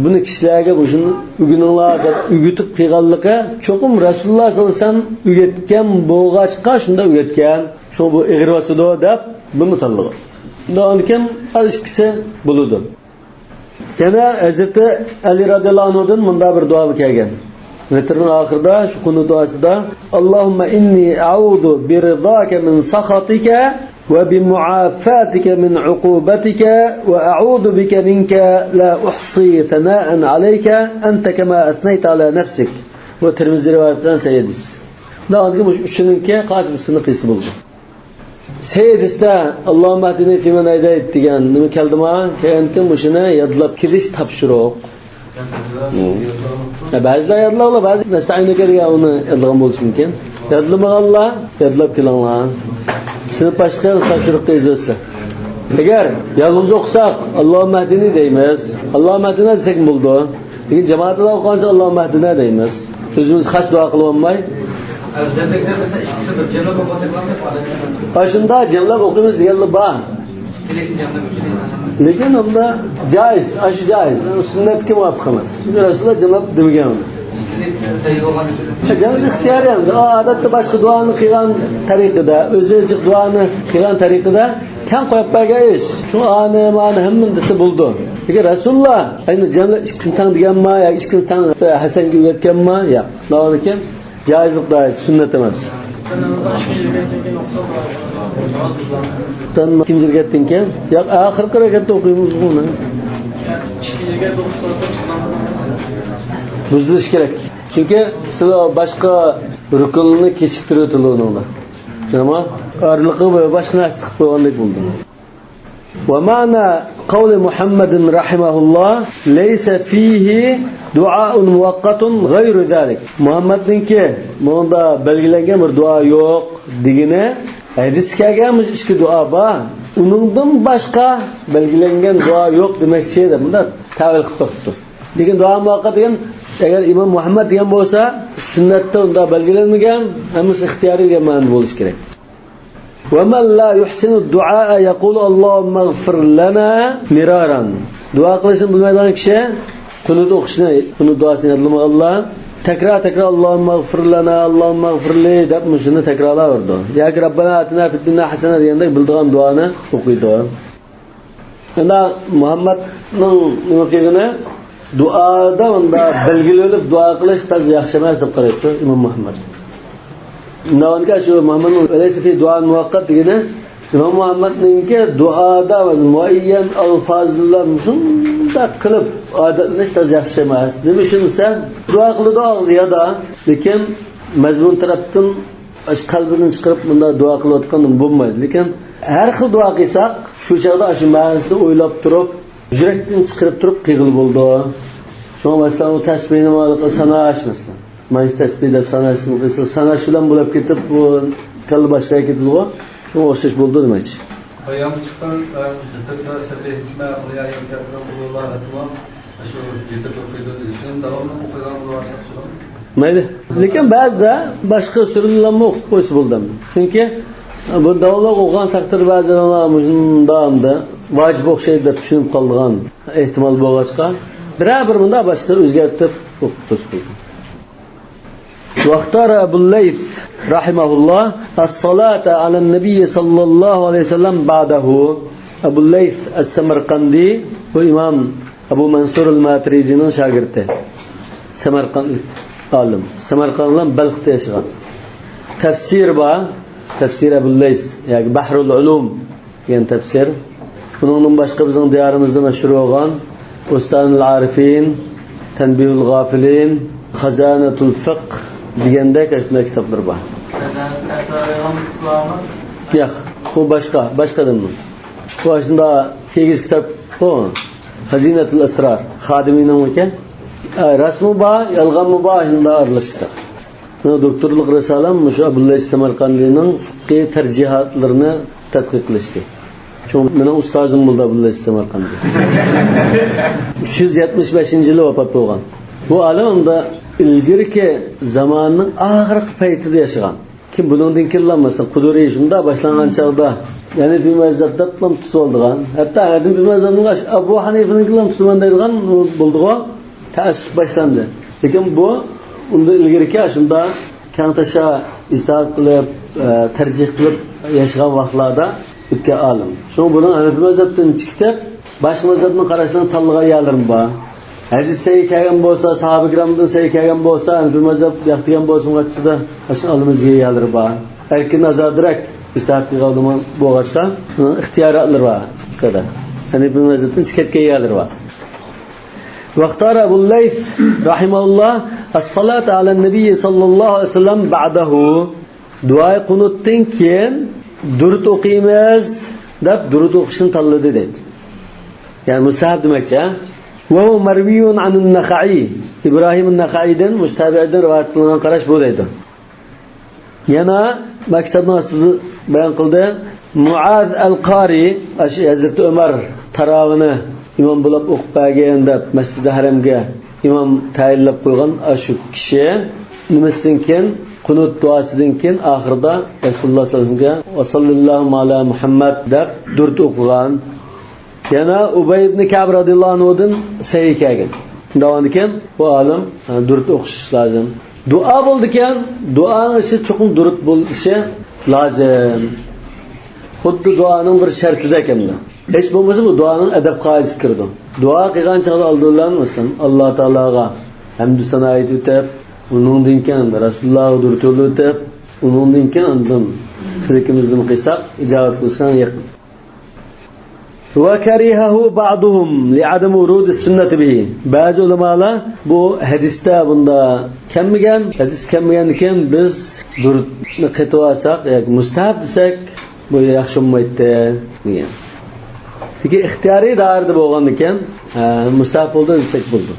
بۇنى كىشىلەرگە مۇشۇنى ئۆگىنىڭلار دەپ ئۆگىتىپ قىلغانلىقى، چوقۇم رەسۇلۇللا سەللەللاھۇ ئەلەيھى ۋەسەللەم ئۆگەتكەن بولغاچقا شۇنداق ئۆگەتكەن. شۇڭا بۇ ئېغىر باسىدۇ دەپ بۇنى تاللىغان. ئۇنىڭدىن كېيىن ھەر ئىككىسى بولىدۇ. يەنە ھەزرىتى ئەلى رەزىياللاھۇ ئەنھۇدىن مۇنداق بىر دۇئا كەلگەن. ۋىتىرنىڭ ئاخىرىدا، شۇ قۇنۇت دۇئاسىدا، اللهم إني أعوذ برضاك من سخطك وبمعافاتك من عقوبتك وأعوذ بك منك لا أحصي ثناء عليك أنت كما أثنيت على نفسك. بۇ تىرمىزى رىۋايەت قىلغان سەھىھ ھەدىس. ئۇنىڭدىن كېيىن مۇشۇ ئۈچىنىڭكى قايسى بىرسىنى قىلسا بولىدۇ. سەھىھ ھەدىستە، اللهم اهدني فيمن هديت دېگەن نېمە كەلدىما؟ كېيىنكى مۇشۇنى يادلاپ كېلىش تاپشۇرۇق. ھە، بەزىلەر يادلاڭلار، بەزى نەستەئىنۇكە دېگەن ئۇنى يادلىغان بولۇشى مۇمكىن. يادلىمىغانلار يادلاپ كېلىڭلار. سىنىپ باشلىقى تاپشۇرۇققا يېزىۋەتسە. ئەگەر يالغۇز ئوقۇساق، اللهم اهدني دەيمىز. اللهم اهدنا دېسەكمۇ بولىدۇ. لېكىن جامائەتلەر ئوقۇغانچە اللهم اهدنا دەيمىز. ئۆزىمىز خاس دۇئا قىلىۋالماي. ئاشۇنداق جەملەپ ئوقۇيمىز دېگەنلەر بار. لېكىن ئۇندا جائىز، ئاشۇ جائىز. سۈننەتكە مۇۋاپىق ئەمەس. چۈنكى رەسۇلۇللا جەملەپ دېمىگەن ئۇنى. جائىز ئىختىيارىي ئەمدى. ئۇ ئادەتتە باشقا دۇئانى قىلغان تەرىقىدە، ئۆزىچە دۇئانى قىلغان تەرىقىدە تەڭ قويۇپ بەرگەن ئىش. شۇ ئانى، مانى ھەممىنى دېسە بولىدۇ. لېكىن رەسۇلۇللا ئەينى جەملەپ ئىككىسىنى تەڭ دېگەنما يا ئىككىسىنى تەڭ ھەسەنگە ئۆگەتكەنما؟ ياق. شۇنىڭ ئۈچۈن جائىزلىق دائىرىسى، سۈننەت ئەمەس. ئىككىنچى رەكەتتىن كېيىن، ياق، ئاخىرقى رەكەتتە ئوقۇيمىز بۇنى. بۇزۇلۇشى كېرەك. چۈنكى سىلەر باشقا رۇكۇننى كېچىكتۈرۈۋېتىدۇ ئۇنىڭدا. شۇڭا ئارىلىقى باشقا نەرسە تىقىپ قويغاندەك بولدى. ومعنى قول محمد رحمه الله ليس فيه دعاء مؤقت غير ذلك. مۇھەممەدنىڭكى بۇنىڭدا بەلگىلەنگەن بىر دۇئا يوق دېگىنى، ھەدىستە كەلگەن مۇشۇ ئىككى دۇئا بار، ئۇنىڭدىن باشقا بەلگىلەنگەن دۇئا يوق دېمەكچى دەپ مۇنداق تەۋىل قىلىپ بېقىپتۇ. لېكىن دۇئا مۇۋەققەت دېگەن، ئەگەر ئىمام مۇھەممەد دېگەن بولسا، سۈننەتتە ئۇنداق بەلگىلەنمىگەن، ھەممىسى ئىختىيارىي دېگەن مەنىدە بولۇشى كېرەك. ومن لا يحسن الدعاء يقول اللهم اغفر لنا مرارا. دۇئا قىلىشنى بىلمەيدىغان كىشى قۇنۇت ئوقۇشنى، قۇنۇت دۇئاسىنى يادلىمىغانلار تەكرار-تەكرار اللهم اغفر لنا، اللهم اغفر لي دەپ مۇشۇنى تەكرارلاۋېرىدۇ. ياكى ربنا آتنا في الدنيا حسنة دېگەندەك بىلىدىغان دۇئانى ئوقۇيدۇ. ئەمما مۇھەممەدنىڭ نېمە قىلغىنى، دۇئادا ئۇنداق بەلگىلىۋېلىپ دۇئا قىلىش تازا ياخشى ئەمەس دەپ قارايدۇ ئىمام مۇھەممەد. ئۇنداقكەن شۇ مۇھەممەدنىڭ لەيسە فى دۇئا مۇۋەققەت دېگىنى، ئىمام مۇھەممەدنىڭكى دۇئادا مۇئەييەن ئەلفاز بىلەن شۇنداق قىلىپ ئادەتلىنىش تازا ياخشى ئەمەس. نېمە ئۈچۈن دېسە، دۇئا قىلىدۇ ئاغزى يادا، لېكىن مەزمۇن تەرەپتىن ئاشۇ قەلبىدىن چىقىرىپ مۇنداق دۇئا قىلىۋاتقان بولمايدۇ. لېكىن ھەر خىل دۇئا قىلساق، شۇ چاغدا ئاشۇ مەنىسىنى ئويلاپ تۇرۇپ، يۈرەكتىن چىقىرىپ تۇرۇپ قىلغىلى بولىدۇ. شۇڭا مەسىلەن، ئۇ تەسبىھنى مانا ساناش مەسىلەن. مانا شۇ تەسبىھ دەپ ساناش، ساناش بىلەن بولۇپ كېتىپ، بۇ كاللا باشقا كېتىدىغۇ. شۇڭا ئوخشاش بولىدۇ دېمەكچى. بايام چىققان، ئە، ۋىتىردە سەببىھىسمە، قۇل يا ئەييۇھەل كافىرۇن، قۇل ھۇۋاللاھۇ ئەھەد، شۇ ۋىتىر ئوقۇيدۇ دېگەن. شۇنى داۋاملىق ئوقۇيدىغان بولۇۋالساق شۇ. مەيلى. لېكىن بەزىدە باشقا سۈرىلەرنى ئوقۇپ قويسا بولىدۇ. چۈنكى بۇ داۋاملىق ئوقۇغان تەقدىردە بەزى ئادەملەر مۇشۇنداق ۋاجىپ ئوخشايدۇ دەپ چۈشىنىپ قالىدىغان ئېھتىمال بولغاچقا، بىرەر بىر مۇنداق باشقا ئۆزگەرتىپ ئوقۇپ قويسا بولىدۇ. واختار أبو الليث رحمه الله الصلاة على النبي صلى الله عليه وسلم بعده. ئەبۇ لەيس ئەس-سەمەرقەندى، بۇ ئىمام ئەبۇ مەنسۇر ئەل-ماتۇرىدىنىڭ شاگىرتى. سەمەرقەنتلىك. ئالىم. سەمەرقەنت بىلەن بەلختە ياشىغان. تەپسىرى بار. تەپسىر ئەبۇللەيس ياكى بەھرۇل ئۇلۇم دېگەن تەپسىر. بۇنىڭدىن باشقا بىزنىڭ دىيارىمىزدا مەشھۇر بولغان بۇستانۇل ئارىفىن، تەنبىھۇل غافىلىن، خازانەتۇل فىقھ دېگەندەك ئاشۇنداق كىتابلار بار. ياق، بۇ باشقا، باشقا ئادەمنىڭ. بۇ ئاشۇنداق كىگىز كىتاب بۇ. خازىنەتۇل ئەسرار. خادىمىنىڭمىكەن؟ ئە، راستمۇ بار، يالغانمۇ بار، ئاشۇنداق ئارىلاش كىتاب. مېنىڭ دوكتورلۇق رىسالەم مۇشۇ ئابدۇللەيس سەمەرقەندىنىڭ فىقھىي تەرجىھاتلىرىنى تەتقىق قىلىشتى. شۇڭا مېنىڭ ئۇستازىم بولدى ئابدۇللەيس سەمەرقەندى. ئۈچ يۈز يەتمىش بەشىنچى يىلى ۋاپات بولغان. بۇ ئالىم ئۇندا ئىلگىرىكى زاماننىڭ ئاخىرقى پەيتىدە ياشىغان. كېيىن بۇنىڭدىن كېيىنلا، مەسىلەن، قۇدۇرى شۇنداق باشلانغان چاغدا، ھەنىفىي مەزھەپ دەپلا تۇتۇۋالىدىغان، ھەتتا ھەنىپىي مەزھەپنىڭ ئاش-، ئەبۇ ھەنىفىنىڭكىلا تۇتىمەن دەيدىغان بولدىغۇ، تەئەسسۇپ باشلاندى. لېكىن بۇ ئۇندىن ئىلگىرىكى شۇنداق كەڭتاشا ئىجتىھات قىلىپ، ئە، تەرجىھ قىلىپ ياشىغان ۋاقىتلاردا ئۆتكەن ئالىم. شۇڭا بۇنىڭ ھەنىپىي مەزھەپتىن چىقىپ، باشقا مەزھەپنىڭ قاراشلىرىنى تاللىغان يەرلىرىمۇ بار. ھەدىس سەھىھ كەلگەن بولسا، ساھابە كىرامدىن سەھىھ كەلگەن بولسا، ھەنىپىي مەزھەپ ياق دېگەن بولسىمۇ، ئىچىدە ئاشۇ ئالىمىز دېگەن يەرلىرى بار. ئەركىن ئازادىراك ئىجتىھات قىلغان ئالىم بولغاچقا، ئىختىياراتلىرى بار فىقىدا. ھەنىپىي مەزھەپتىن چىقىپ كەتكەن يەرلىرى بار. ۋەختارە ئەبۇللەيس رەھىمەھۇللاھ ئەسسالاتە ئەلەن نەبىيي ساللاللاھۇ ئەلەيھى ۋەسەللەم بەئدەھۇ. دۇئائى قۇنۇتتىن كېيىن دۇرۇت ئوقۇيمىز دەپ، دۇرۇت ئوقۇشنى تاللىدى دەيدۇ. يەنى مۇستەھەب دېمەكچى، ھە؟ ۋە ھۇۋە مەرۋىيۇن ئەنىن نەخەئىي. ئىبراھىم نەخەئىيدىن، مۇشۇ تابىئىدىن رىۋايەت قىلىنغان قاراش بۇ دەيدۇ. يەنە مەكتەپنىڭ ئاستىدا بايان قىلدى. مۇئاز ئەل قارى، ئاشۇ ھەزرىتى ئۆمەر تاراۋىنى ئىمام بولاپ ئوقۇپ بەرگىن دەپ، مەسجىدى ھەرەمگە ئىمام تەيىنلەپ قويغان ئاشۇ كىشى نېمىسىدىن كېيىن، قۇنۇت دۇئاسىدىن كېيىن ئاخىرىدا رەسۇلۇللاھ سەللەللاھۇ ئەلەيھى ۋەسەللەمگە ۋە سەللەللاھۇ ئەلا مۇھەممەد دەپ دۇرۇت ئوقۇغان. يەنە ئۇبەي ئىبنى كەئب رەزىيەللاھۇ ئەنھۇدىن سەھىھ كەلگەن. دەۋامىدىكەن بۇ ئالىم، ھە، دۇرۇت ئوقۇش لازىم. دۇئا بولىدىكەن، دۇئانىڭ ئىچىدە چوقۇم دۇرۇت بولۇشى لازىم. خۇددى دۇئانىڭ بىر شەرتىدەك ئەمدى. ھېچ بولمىسا بۇ دۇئانىڭ ئەدەپ قائىدىسىگە كىرىدۇ. دۇئا قىلغان چاغدا ئالدى بىلەن، مەسىلەن، ئاللا تائالاغا ھەمدۇ سانا ئېيتىۋېتىپ، ئۇنىڭدىن كېيىن رەسۇلۇللاھقا دۇرۇت يوللىۋېتىپ، ئۇنىڭدىن كېيىن ئاندىن تىلىكىمىزنى قىلساق، ئىجابەت قىلساق يېقىن. وكرهه بعضهم لعدم ورود السنة به. بەزى ئۆلىمالار بۇ ھەدىستە بۇندا كەلمىگەن، ھەدىس كەلمىگەندىكىن بىز دۇرۇتنى قېتىۋالساق ياكى مۇستەھەب دېسەك، بۇ ياخشى بولمايتتى دېگەن. لېكىن ئىختىيارىي دائىرىدە بولغاندىكىن، ھە، مۇستەھەب بولدى دېسەك بولىدۇ.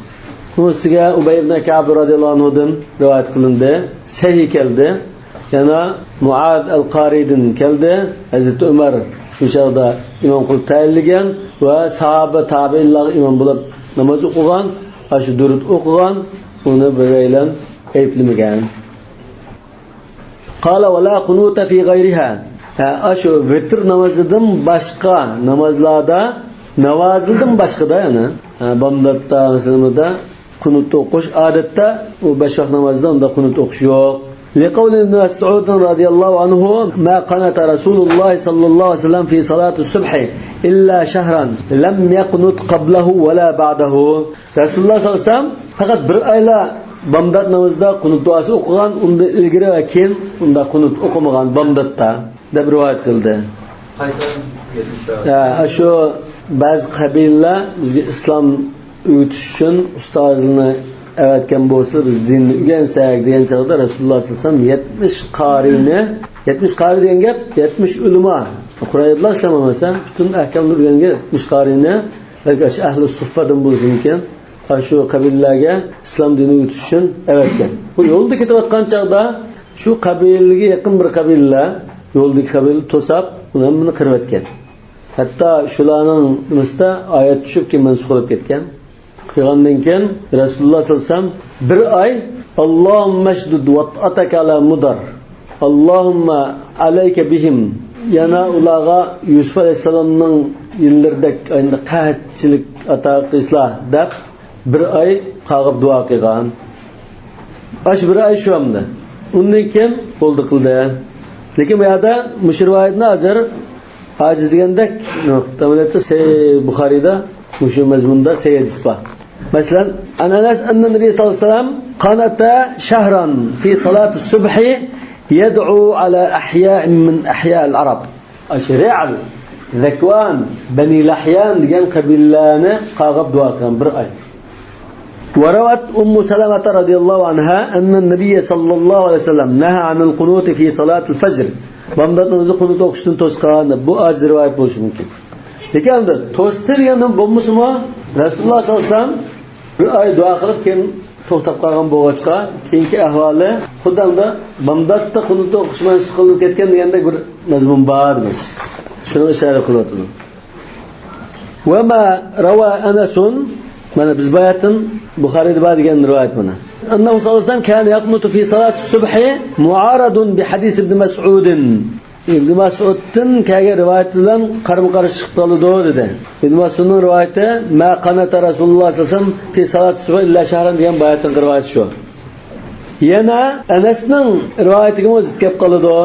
بۇنىڭ ئۈستىگە ئۇبەي ئىبنى كەئب رەزىيەللاھۇ ئەنھۇدىن رىۋايەت قىلىندى، سەھىھ كەلدى. يەنە مۇئاز ئەل قارىدىن كەلدى. ھەزرىتى ئۆمەر شۇ چاغدا ئىمام قىلىپ تەيىنلىگەن ۋە ساھابە، تابىئىنلارغا ئىمام بولۇپ ناماز ئوقۇغان، ئاشۇ دۇرۇت ئوقۇغان، ئۇنى بىرەيلەن ئەيىبلىمىگەن. قال ولا قنوت في غيرها. ھە، ئاشۇ ۋىتىر نامىزىدىن باشقا نامازلاردا، ناۋازىلدىن باشقىدا، يەنى، ھە، بامداتتا، مەسىلەن، بۇندا قۇنۇت ئوقۇش ئادەتتە ئۇ بەش ۋاق نامازدا ئۇنداق قۇنۇت ئوقۇش يوق. لقول ابن مسعود رضي الله عنه: ما قنت رسول الله صلى الله عليه وسلم في صلاة الصبح إلا شهرا لم يقنت قبله ولا بعده. رەسۇلۇللاھ سەللەللاھۇ ئەلەيھى ۋەسەللەم پەقەت بىر ئايلا بامدات نامىزىدا قۇنۇت دۇئاسى ئوقۇغان، ئۇندىن ئىلگىرى ۋە كېيىن ئۇنداق قۇنۇت ئوقۇمىغان بامداتتا، دەپ رىۋايەت قىلدى. قايتا يەتمىش. ھە، شۇ بەزى قەبىلىلەر بىزگە ئىسلام ئۆگىتىش ئۈچۈن ئۇستازلىرىنى ئەۋەتكەن بولسا، بىز دىننى ئۆگەنسەك دېگەن چاغدا رەسۇلۇللاھ سەللەللاھۇ ئەلەيھى ۋەسەللەم يەتمىش قارىينى، يەتمىش قارىي دېگەن گەپ، يەتمىش ئۆلىما، قۇرئان ئېيتىلغان ئىسلام ئەمەس، پۈتۈن ئەھكامنى ئۆگەنگەن يەتمىش قارىينى، بەلكى ئاشۇ ئەھلى سۇففادىن بولۇشى مۇمكىن، ئاشۇ قەبىلىلەرگە ئىسلام دىنى ئۆگىتىش ئۈچۈن ئەۋەتكەن. بۇ يولدا كېتىۋاتقان چاغدا شۇ قەبىلىگە يېقىن بىر قەبىلىلەر، يولدىكى قەبىلە توساپ، ئۇنى ھەممىنى قىرىۋەتكەن. ھەتتا شۇلارنىڭ نېمىسىدە ئايەت چۈشۈپ، كېيىن مەنسۇخ بولۇپ كەتكەن. قىلغاندىن كېيىن رەسۇلۇللاھ سەللەللاھۇ ئەلەيھى ۋەسەللەم بىر ئاي «اللهم اشدد وطأتك على مضر، اللهم عليك بهم»، يەنە ئۇلارغا يۈسۈپ ئەلەيھىسسالامنىڭ يىللىرىدەك ئەينى قەھەتچىلىك ئاتا قىلسىلا دەپ بىر ئاي قاغىپ دۇئا قىلغان. ئاشۇ بىر ئاي شۇ ئەمدى. ئۇندىن كېيىن بولدى قىلدى. لېكىن بۇ يەردە مۇشۇ رىۋايەتنى ھازىر ئاجىز دېگەندەك، تەۋلىدتە سەھىھ بۇخارىيدا مۇشۇ مەزمۇندا سەھىھ ھەدىس بار. مەسىلەن، عن أنس أن النبي صلى الله عليه وسلم قنت شهرا في صلاة الصبح يدعو على أحياء من أحياء العرب. ئاشۇ رەئل، زەكۋان، بەنى لەھيان دېگەن قەبىلىلەرنى قاغاپ دۇئا قىلغان بىر ئاي. وروت أم سلمة رضي الله عنها أن النبي صلى الله عليه وسلم نهى عن القنوت في صلاة الفجر. بامدات نامىزىدا قۇنۇت ئوقۇشتىن توسقان دەپ، بۇ ئاجىز رىۋايەت بولۇشى مۇمكىن. لېكىن ئەمدى توستى دېگەندىن بولمىسىمۇ، رەسۇلۇللا ساللاللاھۇ ئەلەيھى ۋەسەللەم بىر ئاي دۇئا قىلىپ، كېيىن توختاپ قالغان بولغاچقا، كېيىنكى ئەھۋالى خۇددى ئەمدى بامداتتا قۇنۇت ئوقۇش مەنسۇخ قىلىنىپ كەتكەن دېگەندەك بىر مەزمۇن بار دېمەكچى. شۇنىڭغا ئىشارە قىلىۋاتىدۇ. وما روى أنس، مانا بىز باياتىن بۇخارىيدا بار دېگەن رىۋايەت مانا. أنه صلى الله عليه وسلم كان يقنت في صلاة الصبح معارض بحديث ابن مسعود. ئىبن مەسئۇدتىن كەلگەن رىۋايەت بىلەن قارىمۇ قارشى چىقىپ قالىدۇ دېدى. ئىبن مەسئۇدنىڭ رىۋايىتى ما قنت رسول الله صلى الله عليه وسلم في صلاة الصبح إلا شهرا دېگەن باياتىنقى رىۋايىتى شۇ. يەنە ئەنەسنىڭ رىۋايىتىگىمۇ زىت كەپ قالىدۇ.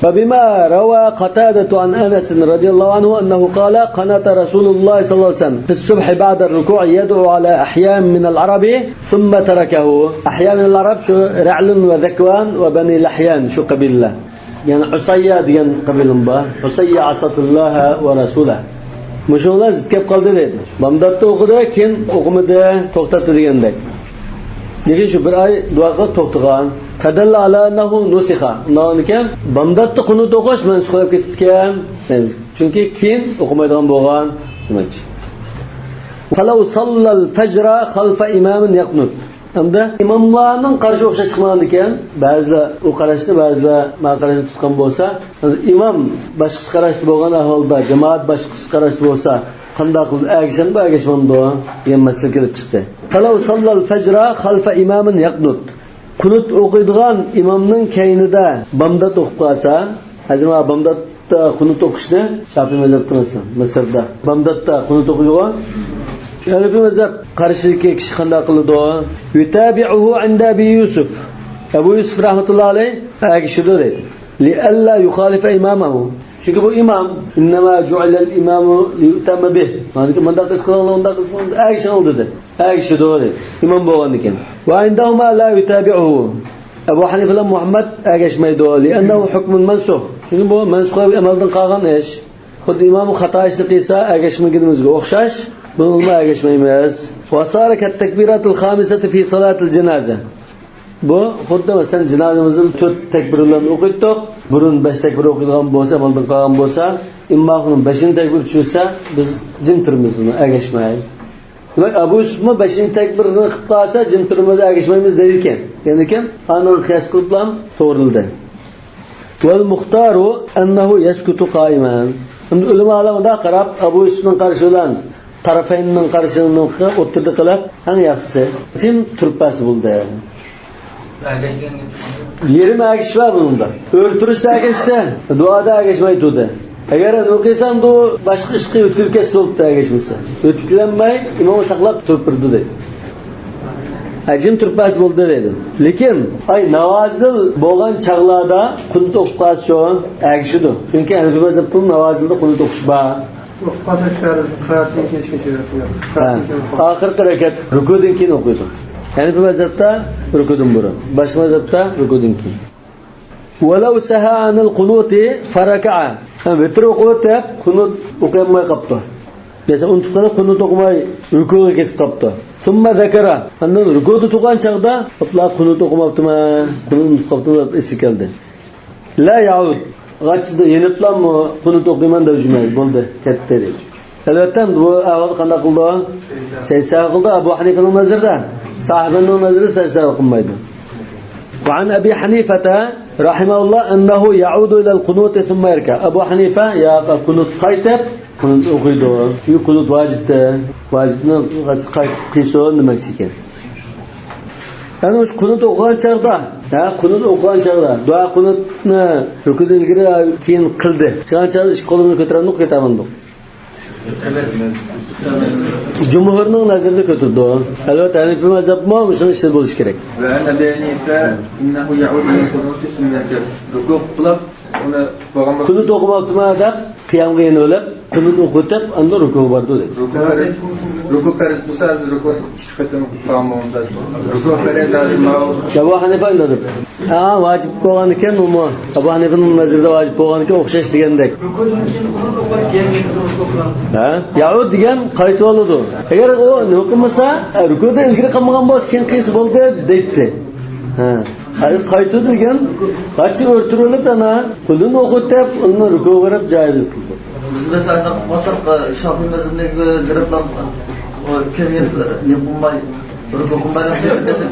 وبما روى قتادة عن أنس رضي الله عنه أنه قال قنت رسول الله صلى الله عليه وسلم في الصبح بعد الركوع يدعو على أحياء من العرب ثم تركه. ئەھيا مىنەل ئەرەب شۇ رەئلۇن ۋە زەكۋان ۋە بەنى لەھيان شۇ قەبىلىلەر. يەنى ئۇسەييە دېگەن قەبىلىمۇ بار. ئۇسەييە ئەسەتۇللاھە ۋە رەسۇلە. مۇشۇلار زىت كەپ قالدى دەيدۇ. بامداتتا ئوقۇدى، كېيىن ئوقۇمىدى، توختاتتى دېگەندەك. لېكىن شۇ بىر ئاي دۇئا قىلىپ توختىغان. فدل على أنه نسخ. ئۇنداقكەن بامداتتا قۇنۇت ئوقۇش مەنسۇخ بولۇپ كېتىپتىكەن. چۈنكى كېيىن ئوقۇمايدىغان بولغان دېمەكچى. فلو صلى الفجر خلف إمام يقنت. ئەمدى ئىماملارنىڭ قارىشى ئوخشاش چىقمىغاندىكەن، بەزىلەر ئۇ قاراشنى، بەزىلەر ما قاراشنى تۇتقان بولسا، ئىمام باشقىچە قاراشتا بولغان ئەھۋالدا، جامائەت باشقىچە قاراشتا بولسا، قانداق قىلىدۇ؟ ئەگىشەمدۇ، ئەگەشمەمدۇ دېگەن مەسىلە كېلىپ چىقتى. فلو صلى الفجر خلف إمام يقنت. قۇنۇت ئوقۇيدىغان ئىمامنىڭ كەينىدە بامدات ئوقۇپ قالسا، ھەزىر ما بامدات قۇنۇت ئوقۇشنى شاپىي مەزھەپتە، مەسىلەن، مەزھەپتە بامداتتا قۇنۇت ئوقۇيدىغۇ. ھەنەفىي مەزھەپ قارىشىدىكى كىشى قانداق قىلىدۇ؟ يتابعه عند أبي يوسف. ئەبۇ يۈسۈف رەھمەتۇللا ئەلەيھ ئەگىشىدۇ دەيدۇ. لئلا يخالف إمامه. چۈنكى بۇ ئىمام، إنما جعل الإمام ليؤتم به. مانا مۇنداق قىلسا قىلىڭلار، ئۇنداق قىلسا قىلىڭلار، ئەگىشىڭ دېدى. ئەگىشىدۇ دەيدۇ. ئىمام بولغاندىكىن. وعندهما لا يتابعه. ئەبۇ ھەنىفە بىلەن مۇھەممەد ئەگەشمەيدۇ. لأنه حكم منسوخ. چۈنكى بۇ مەنسۇخ، ئەمەلدىن قالغان ئىش. خۇددى ئىمام خاتا ئىشنى قىلسا ئەگەشمىگىنىمىزگە ئوخشاش، بۇنىڭغىمۇ ئەگەشمەيمىز. وصار كالتكبيرة الخامسة في صلاة الجنازة. بۇ خۇددى مەسىلەن جىنازىمىزنى تۆت تەكبىر بىلەن ئوقۇيتتۇق. بۇرۇن بەش تەكبىر ئوقۇيدىغان بولسا، ئەمەلدىن قالغان بولسا، ئىمام بەشىنچى تەكبىر چۈشۈرسە، بىز جىم تۇرىمىز، ئەگەشمەي. دېمەك، ئەبۇ يۈسۈفمۇ بەشىنچى تەكبىرنى قىلىپ قالسا، جىم تۇرىمىز، ئەگەشمەيمىز دەيدىكەن. يەنىكەن، ئانىڭغا قىياس قىلىپلا توغرىلىدى. والمختار أنه يسكت قائما. ئەمدى ئۆلىمالار مۇنداق قاراپ، ئەبۇ يۈسۈفنىڭ قارىشى بىلەن تەرەپەيننىڭ قارىشىنىڭ ئوتتۇرىدا قىلىپ، ئەڭ ياخشىسى جىم تۇرۇپ بەرسە بولدى. يېرىم ئەگىشىش بار بۇنىڭدا. ئۆرە تۇرۇشتا ئەگەشتى، دۇئادا ئەگەشمەي تۇردى. ئەگەر ئۇنى قىلسا، ئەمدى باشقا ئىشقا ئۆتۈپ كەتسە بولۇپتۇ، ئەگەشمىسە. ئۆتۈپ كېلەلمەي، ئىمامنى ساقلاپ تۇرۇپ بېرىدۇ دەيدۇ. ھە، جىم تۇرۇپ بەرسە بولدى دەيدۇ. لېكىن، ئاي، ناۋازىل بولغان چاغلاردا قۇنۇت ئوقۇپ قالسا شۇ ئەگىشىدۇ. چۈنكى ھەنەفىي مەزھەپتىمۇ ناۋازىلدا قۇنۇت ئوقۇش بار. ئوقۇپ قالسا ئىككى پەرز، قىرائەتتىن كېيىن ئىككىنچى رەكەت. ھە. ئاخىرقى رەكەت رۇكۇدىن كېيىن ئوقۇيدۇ. ھەنەفىي مەزھەپتە رۇكۇدىن بۇرۇن، باشقا مەزھەپتە رۇكۇدىن كېيىن. ولو سها عن القنوت فركع. ھە، ۋىتىر ئوقۇۋېتىپ، قۇنۇت ئوقۇيالماي قاپتۇ. مەسىلەن، ئۇنتۇپ قېلىپ، قۇنۇت ئوقۇماي رۇكۇغا كېتىپ قاپتۇ. ثم ذكر. ئاندىن رۇكۇدا تۇرغان چاغدا، ئاپلا قۇنۇت ئوقۇماپتىمەن، قۇنۇت ئۇنتۇپ قاپتىمەن دەپ ئېسىگە كەلدى. لا يعود. غاچچىدا يېنىپلامۇ قۇنۇت ئوقۇيمەن دەپ يۈرمەيدۇ. بولدى، كەتتى دەيدۇ. ئەلۋەتتە، بۇ ئەھۋالدا قانداق قىلىدۇ؟ سەجدە سەھۋى قىلىدۇ. ئەبۇ ھەنىفەنىڭ نەزىرىدە، ساھىبىنىڭ نەزىرىدە سەجدە سەھۋى قىلمايدۇ. وعن أبي حنيفة رحمه الله أنه يعود إلى القنوت ثم يركع. ئەبۇ ھەنىفە ياقى قۇنۇت قايتىپ، قۇنۇت ئوقۇيدۇ. چۈنكى قۇنۇت ۋاجىپتە. ۋاجىپنى قايتىپ قىلسۇن دېمەكچى ئىكەن. يەنى مۇشۇ قۇنۇت ئوقۇغان چاغدا، ھە، قۇنۇت ئوقۇغان چاغدا، دۇئا قۇنۇتنى رۇكۇدىن ئىلگىرى كېيىن قىلدى. قىلغان چاغدا ئىككى قولىمىزنى كۆتۈرەمدۇق، كۆتۈرەلمىدۇق. جۇمھۇرنىڭ نەزىرىدە كۆتۈرىدۇ. ئەلۋەتتە، ھەنىفىي مەزھەپمۇ مۇشۇنىڭ ئىچىدە بولۇشى كېرەك. وعن أبي حنيفة أنه يعود إلى القنوت ثم يركع. رۇكۇ قىلىپ، ئۇنى بولغان قۇنۇت ئوقۇماپتىمەن دەپ، قىيامغا يېنىۋېلىپ، قۇنۇت ئوقۇتۇپ، ئاندىن رۇكۇغا بارىدۇ دەيدۇ. رۇكۇ پەرز، رۇكۇ پەرز بولسا، ھازىر رۇكۇ ئىككى قېتىم تامامدا. رۇكۇ پەرز لازىم. ئەبۇ ھەنىفە ئۇنداق دەيدۇ. ھا، ۋاجىپ بولغان ئىكەن، ئۇمۇ ئەبۇ ھەنىفىنىڭ نەزىرىدە ۋاجىپ بولغان ئىكەن، ئوخشاش دېگەندەك. ھە؟ يەئۇد دېگەن قايتىۋالىدۇ. ئەگەر ئۇ نېمە قىلمىسا، رۇكۇدا ئىلگىرى قىلمىغان بولسا، كېيىن قىلسا بولدى دەيتتى. ھە. ھەي، قايتىدۇ دېگەن، قاچا ئۆرتۈرۈلۈپ، ئەنە، قۇنۇت ئوقۇتۇپ، ئۇنى رۇكۇغا بېرىپ جايىز قىلدى. بىز مەسىلەن، شۇنداق قىلماساق، شافىي مەزھىپىنى ئۆزگىرىپ، ئۇ كۆرگەن نېمە قىلماي، رۇكۇ قىلماي،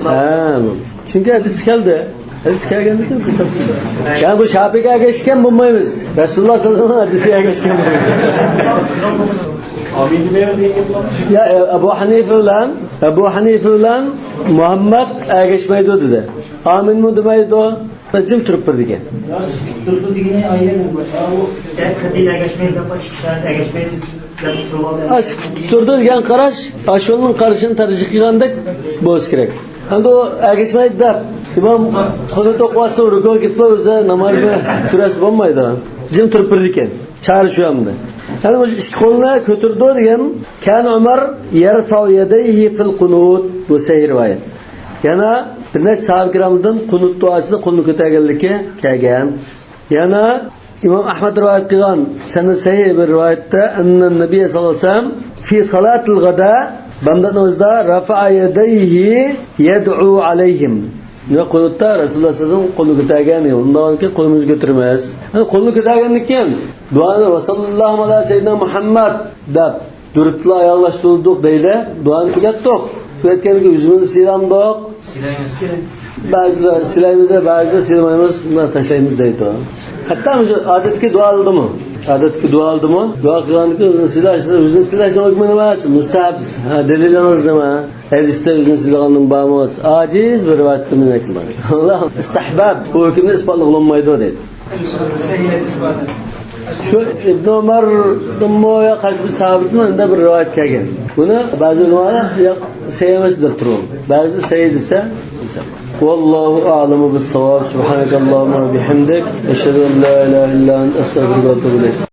ھە، چۈنكى ھەدىس كەلدى. ھەدىس كەلگەندىن كېيىن قىلسا. يا بۇ شافىيگە ئەگەشكەن بولمايمىز. رەسۇلۇللا سەللەللاھۇ ئەلەيھى ۋەسەللەمگە ئەگەشكەن بولمايمىز. يا، ئەبۇ ھەنىفە بىلەن، ئەبۇ ھەنىفە بىلەن مۇھەممەد ئەگەشمەيدۇ دېدى. ئامىنمۇ دېمەيدۇ. جىم تۇرۇپ بىر دېگەن. تۇرىدۇ دېگىنى ئايرىم. ئۇ قەتئىي ئەگەشمەيدۇ دەپ، ئىككى شەرت ئەگەشمەيدۇ دەپ تۇرۇۋالدى. ئاش-، تۇرىدۇ دېگەن قاراش، ئاشۇنىڭ قارىشىنى تەرجىھ قىلغاندەك بولۇشى كېرەك. ئەمدى ئۇ ئەگەشمەيدۇ دەپ، ئىمام قۇنۇت ئوقۇۋاتسا، رۇكۇغا كېتىپ ئۆزى نامازنى تۈرەتسە بولمايدۇ. جىم تۇرۇپ بىر دېگەن. چارە شۇ ئەمدى. يەنى مۇشۇ ئىككى قولىنى كۆتۈرىدۇ دېگەن، كان عمر يرفع يديه في القنوت. بۇ سەھىھ رىۋايەت. يەنە بىر نەچچە ساھابە كىرامدىن قۇنۇت دۇئاسىدا قولىنى كۆتەرگەنلىكى كەلگەن. يەنە ئىمام ئەھمەد رىۋايەت قىلغان سەنەد سەھىھ بىر رىۋايەتتە، أن النبي صلى الله عليه وسلم في صلاة الغداء، بامدات نامىزىدا، رفع يديه يدعو عليهم. يا قۇنۇتتا رەسۇلۇللا سەللەللاھۇ ئەلەيھى ۋەسەللەم قولىنى كۆتەرگەن، ئۇنداق قولىمىزنى كۆتۈرىمىز. يەنى قولىنى كۆتەرگەندىن كېيىن دۇئانى، ۋەسەللاللاھۇ ئەلا سەييىدىنا مۇھەممەد دەپ، دۇرۇتلا ئاياغلاشتۇردۇق دەيلى، دۇئانى تۈگەتتۇق. تۈگەتكەندىن كېيىن يۈزىمىزنى سىيلامدۇق. بەزىلەر سىيلايمىز، بەزىلەر سىيلىمايمىز، بۇنداق تاشلايمىز دەيدۇ. ھەتتا مۇشۇ ئادەتتىكى دۇئالىدىمۇ، ئادەتتىكى دۇئالىدىمۇ، دۇئا قىلغاندىن كېيىن يۈزىنى سىيلاش، يۈزىنى سىيلاشنىڭ ھۆكمى نېمە؟ مۇستەھەب. ھە، دەلىلىڭىز نېمە؟ ھەدىستە يۈزنى سىلىغاندىن بارمۇ؟ ئاجىز بىر رىۋايەتتىن مەن ئېيتىمەن. ئىستىھباب، بۇ ھۆكۈمنى ئىسپاتلىغىلى بولمايدۇ دەيدۇ. شۇ ئىبن ئۆمەردىنمۇ يا قايسى بىر ساھابىدىن ئەندە بىر رىۋايەت كەلگەن. بۇنى بەزى ئۆلىمالار يا سەھىھ ئەمەس دەپ تۇرىدۇ. بەزىلەر سەھىھ دېسە، والله أعلم بالصواب. سبحانك اللهم وبحمدك، أشهد أن لا إله إلا أنت، أستغفرك وأتوب إليك.